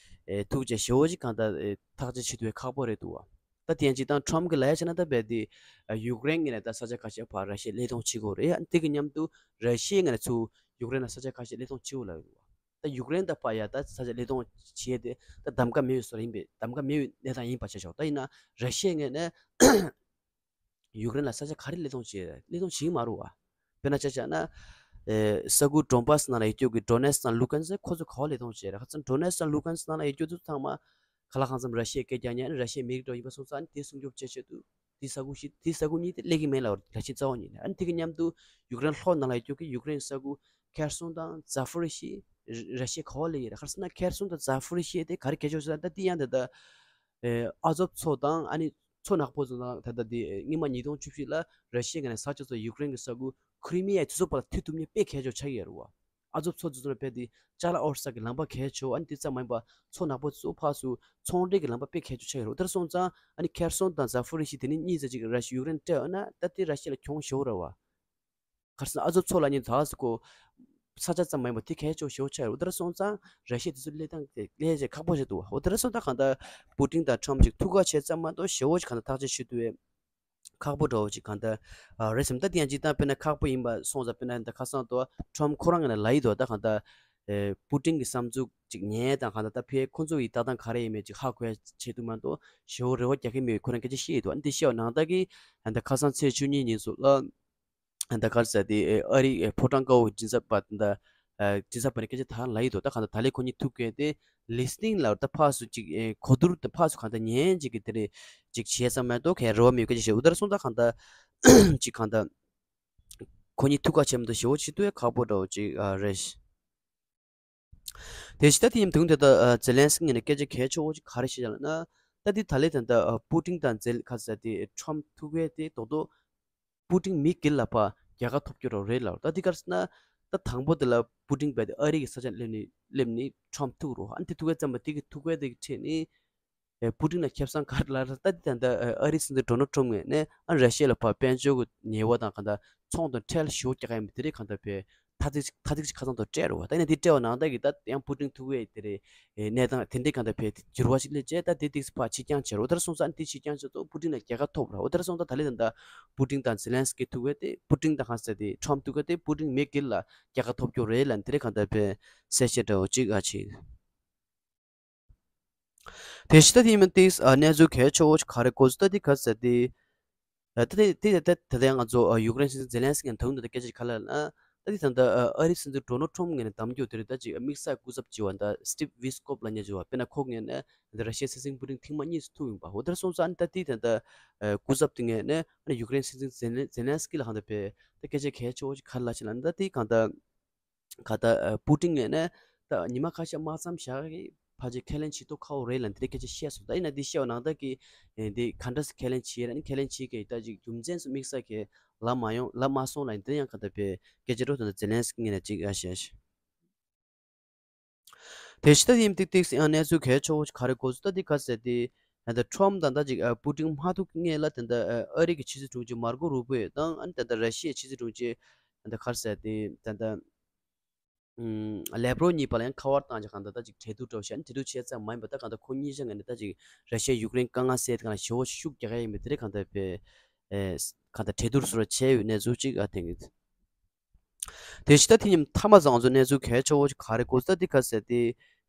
ཨེ་ཐུག་བྱས་ཞེ་པོ་ཅིག་གང་ལྟར་ཨེ་ཐག་གཅོད་བྱེད་ཐུབ་པའི་ཁག་པོ་རེད་འདུག་བ། ད་དེ་ཡང་སྤྱིར་བཏང་ཊམ་གི་ལབ་ཡ་བྱས་ན་ད་རྦད་དེ་ཨ་ཡུཀ་རེན་ངོས་ནས་ད་ས་ཆ་ཁ་ཤས་ཕར་ར་ཤི་ཡར་ཀླད་སྟོང་བྱེད་དགོས་རེད། ཨ་དེ་གི་མཉམ་དུ་ར་ཤི་ཡའི་ངོས་ནས་ཚུར་ཡུཀ་རེན་ལ་ས་ཆ་ཁ་ཤས་ཀླད་སྟོང་བྱེད་དགོས་ལབ་ཡོད་རེད་བ། ད་ཡུཀ་རེན་ད་ཕར་ཡ་ད་ས་ཆ་ཀླད་སྟོང་བྱེད་ཡ་དེ་ད་གདམ་ག་མེད་པའི་བཟོ་འདྲ་ཡིན་པས། གདམ་ག་མེད་པའི་གནས་སྟངས་ཡིན་པ་བྱས་ཆོག་ད་ཡིན་ན་ར་ཤི་ཡའི་ངོས་ནས་ཡུཀ་རེན་ལ་ས་ཆ་ག་རེ་ཀླད་སྟོང་བྱེད་རེད། ཀླད་སྟོང་བྱེད་ཀྱི་མ་རེད་བ། དཔེར་ན་ཆ་བཞག་ན། ཨེ་ས་ཁུལ་ཌོན་པཱ་སི་ནང་ལ་ཡོད་རྒྱུ་གི་ཌོ་ནེ་སི་དང་ལུ་ཀན་སི་ཁོ་ཚོ་ག་པར་ཀླད་སྟོང་བྱེད་རེད། ཁ་སང་ཌོ་ནེ་སི་དང་ལུ་ཀན་སི་ནང་ལ་ཡོད་རྒྱུ་དེ་ཚོ་ཚང་མ་གང་ལ་གང་འཚམ་ར་ཤི་ཡའི་སྐད་རྒྱག་མཁན། ཨ་ནི་ར་ཤི་ཡའི་མི་རིགས་འདྲ་བོ་ཡིན་པ་སོང་ཙང་། ཨ་ནི་དེ་སྲུང་སྐྱོབ་བྱེད་ཆེད་དུ་དེ་ས་ཁུལ་བཞི་དེ་ས་ཁུལ་གཉིས་དེ་ཀླད་ཀྱི་མེད་ལབ་རེད། ར་ཤི་ཡའི་རྩ་བ་ཉིད་ནས། ཨ་ནི་དེ་གི་མཉམ་དུ་ཡུཀ་རེན་ལྷོ་ནང་ལ་ཡོད་རྒྱུ་གི་ཡུཀ་རེན་ས་ཁུལ་ཁེར་སོན་དང་ཛ་ཕོ་རི་ཤི་ར་ཤི་ཡའི་ག་པར་ཀླད་ཡོད་རེད། ག་རེ་ཟེར་ན་ཁེར་སོན་དང་ཛ་ཕོ་རི་ཤི་དེ་ག་རེ་གལ་ཆེ་ཟེར་ན། ད་དེ་ཡང་ད་ལྟ་ཨེ་ཨ་ཛོབ་མཚོ་དང་ཨ་ནི་མཚོ་ནག་པོ་ཚོ་དང་ད་ལྟ་དེ་སྔོན་མ་ཉིས་སྟོང་བཅུ་བཞི་ལ་ར་ཤི་ཡའི་ངོས་ནས་ཟ་བཅུག་སོང་། ཡུཀ་རེན་གྱི་ས་ཁུལ་ཁི་རི་མི་ཡ་དེ་ཚོ་བར་ལ་མཐུད་ཐུབ་མཁན་དཔེ་གལ་ཆེ་ཆགས་ཀྱི་ཡོད་རེད་བ། ཨ་ཛོབ་མཚོ་དེ་ཚོ་ནས་རྦད་དེ་ཅ་ལག་འོར་ས་གི་ལམ་པ་གལ་ཆེ་བ། ཨ་ནི་དེ་ཙམ་མ་ཡིན་པ་མཚོ་ནག་པོ་དེ་ཚོ་ཕར་ཚུར་ཚོང་འབྲེལ་གྱི་ལམ་པ་དཔེ་གལ་ཆེ་ཆགས་ཀྱི་ཡོད་རེད། དེ་འདྲ་སོང་ཙང་ཨ་ནི་ཁེར་སོན་དང་ཛ་ཕོ་རི་ཤི་དེ་གཉིས་གཉིས་ཙམ་ཅིག་ར་ཤི་ཡུཀ་རེན་སྤྲད་ཡོད་ན་ད་དེ་ར་ཤི་ཡ་ལ་གྱོང་ཞེ་པོ་རེད་བ། ག་རེ་ཟེར་ན་ཨ་ཛོབ་མཚོ་ལབ་མཁན་ད་ཟེར་གོ། ས་ཆ་ཙམ་མ་ཡིན་པ་དེ་གལ་ཆེ་ཞེ་པོ་ཆགས་ཡོད་རེད། འོ་དེ་འདྲ་སོང་ཙང་ར་ཤི་ཡ་དེ་ཚོ་ཀླད་སྟོང་དེ་ཀླད་ཆེ་ཁག་པོ་ཞིག་འདུག་བ། འོ་དེ་འདྲ་སོང་ཙང་གང་ལྟར་པུ་ཏིན་དང་ཊམ་ཅིག་ཐུག་ག་བྱས་ཙམ་མ་གཏོགས་ཞེ་པོ་ཞིག་གང་ལྟར་ཐག་གཅོད་བྱེད་ཐུབ་པའི་ཁག་པོ་འདྲ་བོ་ཅིག་གང་ལྟར་ཨ་རེད་བསམ། ད་དེ་ཡང་སྤྱིར་བཏང་དཔེར་ན་ཁག་པོ་ཡིན་པ་སོང་ཙང་། དཔེར་ན་ད་ཁ་སང་དུ་ཊམ་ཁོ་རང་ངོས་ནས་ལབ་ཡི་འདུག་ད་གང་ལྟར་ཨེ་པུ་ཏིན་གྱི་བསམ་ཚུལ་ཅིག་ཉན་དང་། གང་ལྟར་ད་ཕར་ཁོ་ཚོ་ཡི་ལྟ་སྟངས་ག་རེ་ཡིན་མིན་ཅིག་ཧ་གོ་ཡ་ཆེད་དུ་མ་གཏོགས་ཞེ་པོ་རེ་བ་རྒྱག་གི་མེད་པའི་ཁོ་རང་སྐད་ཆ་བཤད་ཡི་འདུག་ཨ་ནི་དེ་བཤད་པ་ནང་ལྟར་གྱི་ཨ་ད་ཁ་སང་ཚེས་བཅུ་གཉིས་ཉིན་སོགས་ལ་ཨ་ད་ག་རེ་ཟེར། དེ་ཨ་རིའི་ཕོ་བྲང་དཀར་པོའི་མགྲིན་ཚབ་པ་ད་མགྲིན་ཚབ་པ་ནས་སྐད་ཆ་དེ་ལབ་ཡི་འདུག་ད་གང་ལྟར་ད་ལན་ཁོ་གཉིས་ཐུག་གི་ཡོད་དེ་ལི་སི་ནིང་ལབ། ད་ཕར་ཚུར་ཅིག་གོ་བསྡུར་ད་ཕར་ཚུར་གང་ལྟར་ཉན་ཅིག་གི་དེ་རེད་ཅིག་བྱས་ཙམ་མ་གཏོགས་ག་རེ་བ་མེད་པའི་སྐད་ཆ་བཤད། འོ་དེ་འདྲ་སོང་ཙང་གང་ལྟར་ཅིག་གང་ལྟར་ཁོ་གཉིས་ཐུག་ག་བྱས་མ་གཏོགས་ཞེ་པོ་ཅིག་ཐུག་ཡ་ཁག་པོ་འདྲ་བོ་ཅིག་ཨ་རེད། དེ་བཞིན་ད་དེ་ཡིན་དུས་དེ་ད་ཨ་ཛེ་ལན་སི་ཀི་ངོས་ནས་སྐད་ཆ་གལ་ཆེ་བོ་ཅིག་ག་རེ་བཤད་ལབ་ན། ད་དེ་ད་ལན་ད་ལྟ་ཨ་པུ་ཏིན་དང་ཛེ་ཁ་ཟེར་དེ་ཊམ་ཐུག་པའི་དེ་རྡོག་རྡོག་པུ་ཏིན་མི་སྒེར་ལ་ཕར་རྒྱལ་ཁ་ཐོབ་རྒྱུ་རོགས་རེད་ལབ། ད་དེ་ག་རེ་ཟེར་ན་ད་དང་པོ་དེ་ལ་པུ་ཏིན་རྦད་དེ་ཨ་རི་གི་ས་ཆ་སླེབས་ནས་སླེབས་ནས་ཊམ་ཐུག་རོགས། ཨ་ནི་དེ་ཐུག་པའི་ཙམ་པ་དེ་གི་ཐུག་པའི་དེ་གི་ཁྲིད་ནས། ཨེ་པུ་ཏིན་ལ་ཁེ་བཟང་ག་རེ་ལབ་རེད། ད་འདི་ད་ལྟ་ཨ་རིའི་སྲིད་འཛིན་ཌོ་ནལ་ཊམ་ངོས་ནས་ཨ་ར་ཤི་ཡ་ལ་ཕར་དཔལ་འབྱོར་གྱི་ཉེས་པ་དང་གང་ལྟར་ཚོང་དང་ཁྲལ་ཞེ་པོ་རྒྱག་གི་ཡིན་པ་དེ་རིགས་གང་ལྟར་བས་ཐ་ཚིག་ཐ་ཚིག་ཅིག་ཁ་སང་དུ་སྤྲད་རེད་བ། ད་ཡིན་ན་དེ་སྤྲད་པ་ནང་ལྟར་གྱི་ད་ཡང་པུ་ཏིན་ཐུག་པའི་དེ་རེད། ཨེ་གནས་སྟངས་དེ་འདྲའི་གང་ལྟར་བས་འགྱུར་བ་ཞིག་སླེབས་རྗེས་ད་དེ་ཏིག་ཕར་ཕྱིར་འགྱངས་བྱས་རེད། འོ་དེ་འདྲ་སོང་ཙང་དེ་ཕྱིར་འགྱངས་བྱས་ཚོ་པུ་ཏིན་ལ་རྒྱལ་ཁ་ཐོབ་རེད། འོ་དེ་འདྲ་སོང་ཙང་ད་ལན་ད་ལྟ་པུ་ཏིན་དང་ཛེ་ལན་སི་ཀི་ཐུག་པའི་དེ་པུ་ཏིན་དང་གང་ཟེར་དེ་ཊམ་ཐུག་པའི་དེ་པུ་ཏིན་མི་སྒེར་ལ་རྒྱལ་ཁ་ཐོབ་རྒྱུ་རེད་ལབ་དེ་རིགས་གང་ལྟར་བས་གསལ་བཤད་འདྲ་བོ་ཅིག་ཨ་བྱས། དེ་བཞིན་ད་དེ་ཡིན་མིན་ཏིས་ཨ་གནས་ཚུལ་གལ་ཆེ་བོ་ཅིག་ག་རེ་གོ་ཚུལ་ད་དེ་ག་ཟེར་དེ། ད་དེ་དེ་ད་ད་ལྟ་ང་ཚོ་ཡུཀ་རེན་སྲིད་འཛིན་ཛེ་ལན་སི་ཀི་ངོས་ནས་ད་དུང་ད་ལྟ་སྐད་ཆ་ག་རེ་ལབ་ན། ད་དེ་ད་ལྟ་ཨ་རིའི་སྲིད་འཛིན་ཌོ་ནལ་ཊམ་ངོས་ནས་གདམ་རྒྱུ་དེ་རེད། ད་ཅིག་དམིགས་བསལ་སྐུ་ཚབ་བྱེད་པ་ད་སི་ཊིབ་ཝི་སི་ཀོབ་ལབ་མཁན་ཅིག་ཡོད་པ། དཔེར་ན་ཁོ་ངོས་ནས་ད་ར་ཤི་ཡའི་སྲིད་འཛིན་པུ་ཏིན་ཐེངས་མ་གཉིས་སུ་ཐུག་ཡིན་པ། འོ་དེར་སོང་ཙང་ཨ་ནི་ད་དེ་ད་ལྟ་སྐུ་ཚབ་དེ་ངོས་ནས་ཨ་ནི་ཡུཀ་རེན་སྲིད་འཛིན་ཛེ་ལན་ཛེ་ལན་སི་ཀི་ལ་གང་ལྟར་དཔེ་ད་སྐད་ཆ་གལ་ཆེ་བོ་ཅིག་ག་རེ་ལབ་ཤག་ལབ་ན། ད་དེ་གང་ལྟར་ག་ད་ཨ་པུ་ཏིན་ངོས་ནས་ད་ཉི་མ་ཁ་ཤས་དམག་མཚམས་བཞག་གི་ཕལ་ཆེར་ཁས་ལེན་བྱེད་ཐུབ་ཁག་པོ་རེད་ལབ་དེ་འདྲའི་སྐད་ཆ་བཤད་སོང་། ད་ཡིན་ན་འདི་བཤད་པ་ནང་ལྟར་གི་ཨེ་འདི་ག་འདྲ་སེ་ཁས་ལེན་བྱེད་ར་ནི་ཁས་ལེན་བྱེད་གི་ད་ཅིག་རྒྱུ་མཚན་སུ་དམིགས་བསལ་གི་ལབ་མ་ཡོང་ལབ་མ་སོང་ལབ་ཡིན། དེ་ཡང་ག་ད་དཔེ་སྐད་ཆ་འགྲོ་དོན་དུ་ཛེ་ལན་སི་ཀི་ངོས་ནས་ཅིག་ཨ་བཤད་ཤག་དེ་ཕྱི་ད་ཡིན་ཏིག་ཏིག་སེ་ཡང་གནས་ཚུལ་གལ་ཆེ་བོ་ཅིག་ག་རེ་གོ་སོང་ད་འདི་ག་ཟེར་ཏེ། ད་ལྟ་ཊམ་དང་ད་ཅིག་ཨ་པུ་ཏིན་མ་ཐུག་སྔོན་ལ་ད་ལྟ་ཨ་རི་གི་ཕྱི་སྲིད་དྲུང་ཆེ་མར་ཀོ་རུ་པེ་དང་ཨ་ནི་ད་ལྟ་ར་ཤི་ཡའི་ཕྱི་སྲིད་དྲུང་ཆེ་ད་ལྟ་ག་རེ་ཟེར་ཏེ་ད་ལྟ་ཨུམ་ལེབ་རོབ་གཉིས་བར་ལ་ཡང་ཁ་པར་བཏང་བྱས་གང་ལྟར་ད་ཅིག་གྲོས་བསྡུར་འདྲ་བོ་བྱས་ནས་གྲོས་བསྡུར་བྱས་ཙམ་མ་ཡིན་པ་ད་གང་ལྟར་ཁོ་གཉིས་ཆ་ངོས་ནས་ད་ཅིག་ར་ཤི་ཡ་ཡུཀ་རེན་དཀའ་ངལ་སེལ་གང་ལ་ཞེ་བོ་ཤུགས་རྒྱག་ཡ་ཡིན་པ་དེ་རེད། གང་ལྟར་དཔེ་ཨེ་གང་ལྟར་གྲོས་བསྡུར་སོགས་བྱས་ཡོད་གནས་ཚུལ་ཅིག་ཨ་དེ་ངེས། དེ་ཕྱི་ད་དེ་ཉིན་མཐའ་མ་ཚང་ཚོ་གནས་ཚུལ་གལ་ཆེ་བོ་ཅིག་ག་རེ་གོ་སོང་ད་འདི་ག་ཟེར་ཏེ།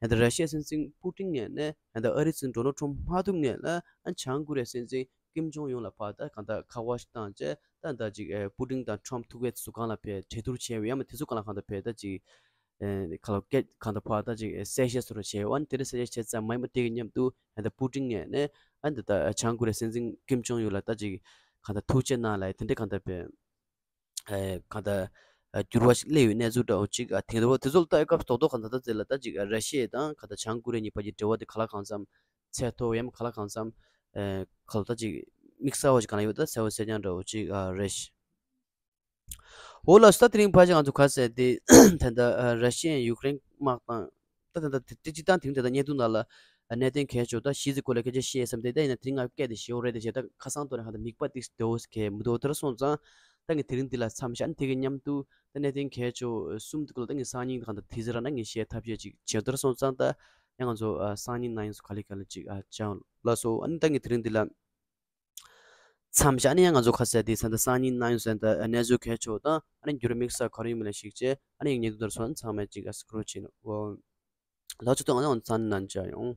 ཡང་ད་ར་ཤི་ཡའི་སྲིད་འཛིན་པུ་ཏིན་ངོས་ནས་ཡང་ད་ཨ་རིའི་སྲིད་འཛིན་ཌོ་ནལ་ཊམ་མ་ཐུག་སྔོན་ལ་ཨ་བྱང་ཀོ་རི་ཡའི་སྲིད་འཛིན་ཀིམ་ཇོང་ཡུན་ལ་ཕར་ད་གང་ལྟར་ཁ་པར་ཞིག་བཏང་བྱས་ད་ད་ཅིག་ཨེ་པུ་ཏིན་དང་ཊམ་ཐུག་པའི་དུས་སུ་གང་ལ་ཕེབས་གྲོས་བསྡུར་བྱས་ཡོད་ཡང་མ་དེ་ཚོ་གང་ལ་གང་ལྟར་ཕེབས་ད་ཅིག་ཨེ་ག་ལ་སྐད་གང་ལྟར་ཕར་ད་ཅིག་ཨེ་གསལ་བཤད་སོགས་བྱས་ཡོད། ཨ་ནི་དེ་འདྲ་གསལ་བཤད་བྱས་ཙམ་མ་ཡིན་པ་དེ་གི་མཉམ་དུ་ཡང་ད་པུ་ཏིན་ངོས་ནས་ཨ་ནི་ད་ད་བྱང་ཀོ་རི་ཡའི་སྲིད་འཛིན་ཀིམ་ཇོང་ཡུན་ལ་ད་ཅིག་གང་ལྟར་ཐུགས་རྗེ་གནང་ལབ་དེ་འདྲ་གང་ལྟར་ཕེབས། ཨེ་གང་ལྟར་ཨ་འགྱུར་བ་ཞིག་སླེབས་ཡོད་གནས་ཚུལ་འདྲ་བོ་ཅིག་ཨ་དེང་རབས་དེ་ཚོ་ལ་ལྟ་སྐབས་རྡོག་རྡོག་གང་ལྟར་ད་དེ་ལ་ད་ཅིག་ཨ་ར་ཤི་ཡ་དང་གང་ལྟར་བྱང་ཀོ་རི་ཡ་གཉིས་བར་གྱི་འབྲེལ་བ་དེ་ག་ལ་གང་འཚམ་ཚད་མཐོ་ཡང་ག་ལ་གང་འཚམ་ཨེ་ག་ལ་ད་ཅིག་དམིགས་བསལ་བ་ཞིག་གང་ལ་ཡོད་ད་གསལ་བོ་གསལ་རྐྱང་འདྲ་བོ་ཅིག་ཨ་རེད་ཤག་འོ་ལགས་སོ། ད་དེ་རིང་ཕལ་ཆེར་ང་ཚོ་ག་ཟེར་ཏེ་ད་ལྟ་ཨ་ར་ཤི་ཡ་ཡུཀ་རེན་དམག་དང་ད་ད་ལྟ་དེ་སྤྱི་བཏང་དེང་དེ་ད་བརྙན་ཐུང་ནང་ལ་གནད་དོན་གལ་ཆེ་ད་གཞི་རྩའི་སྐོར་ལ་སྐད་ཆ་བཤད་བསམ་སྟེ། ད་ཡིན་ན་དེ་རིང་ང་སྐད་དེ་ཞེ་བོ་རེད་དེ་བྱས་ད་ཁ་སང་ཐོག་ནས་གང་ལྟར་མིག་པ་ཏིག་བདེ་བོ་གལ་མི་འདུག་དེར་སོང་ཙང་ད་ངས་དེ་རིང་འདི་ལ་མཚམས་བཞག་ནས་དེ་གི་མཉམ་དུ་ད་གནད་དོན་གལ་ཆེ་གསུམ་དེ་སྐོར་ལ་ད་ངས་སང་ཉིན་གང་ལྟར་དེ་ཟེར་ར་ན་ངས་བཤད་ཐབས་ཤེས་ཅིག་བྱེད། དེར་སོང་ཙང་ད་ཡང་ང་ཚོ་ཨ་སང་ཉིན་གནངས་ཉིན་སུ་ག་ལེ་ག་ལེ་ཅིག་ཨ་བྱང་ལགས་སོ། ཨ་ནི་ད་ངས་དེ་རིང་འདི་ལ་མཚམས་བཞག་ནས་ཡང་ང་ཚོ་ཁ་གསལ་དེ་ས་འདི་སང་ཉིན་གནངས་ཉིན་ཟེར་ད་གནས་ཚུལ་གལ་ཆེ་བ་དང་ཨ་ནི་འགྱུར་དམིགས་བསལ་ག་རེ་ཡོད་མེད་ལ་གཞིགས་བྱས་ཨ་ནི་ཡང་ཉེ་དུ་དར་སོང་ཚང་མས་ཅིག་ཨ་སི་ཀྲོ་བྱས་ནོ། ལགས་ཆུ་ཚོད་ང་ཚོ་ཚང་ནང་བཅར་ཡོང་།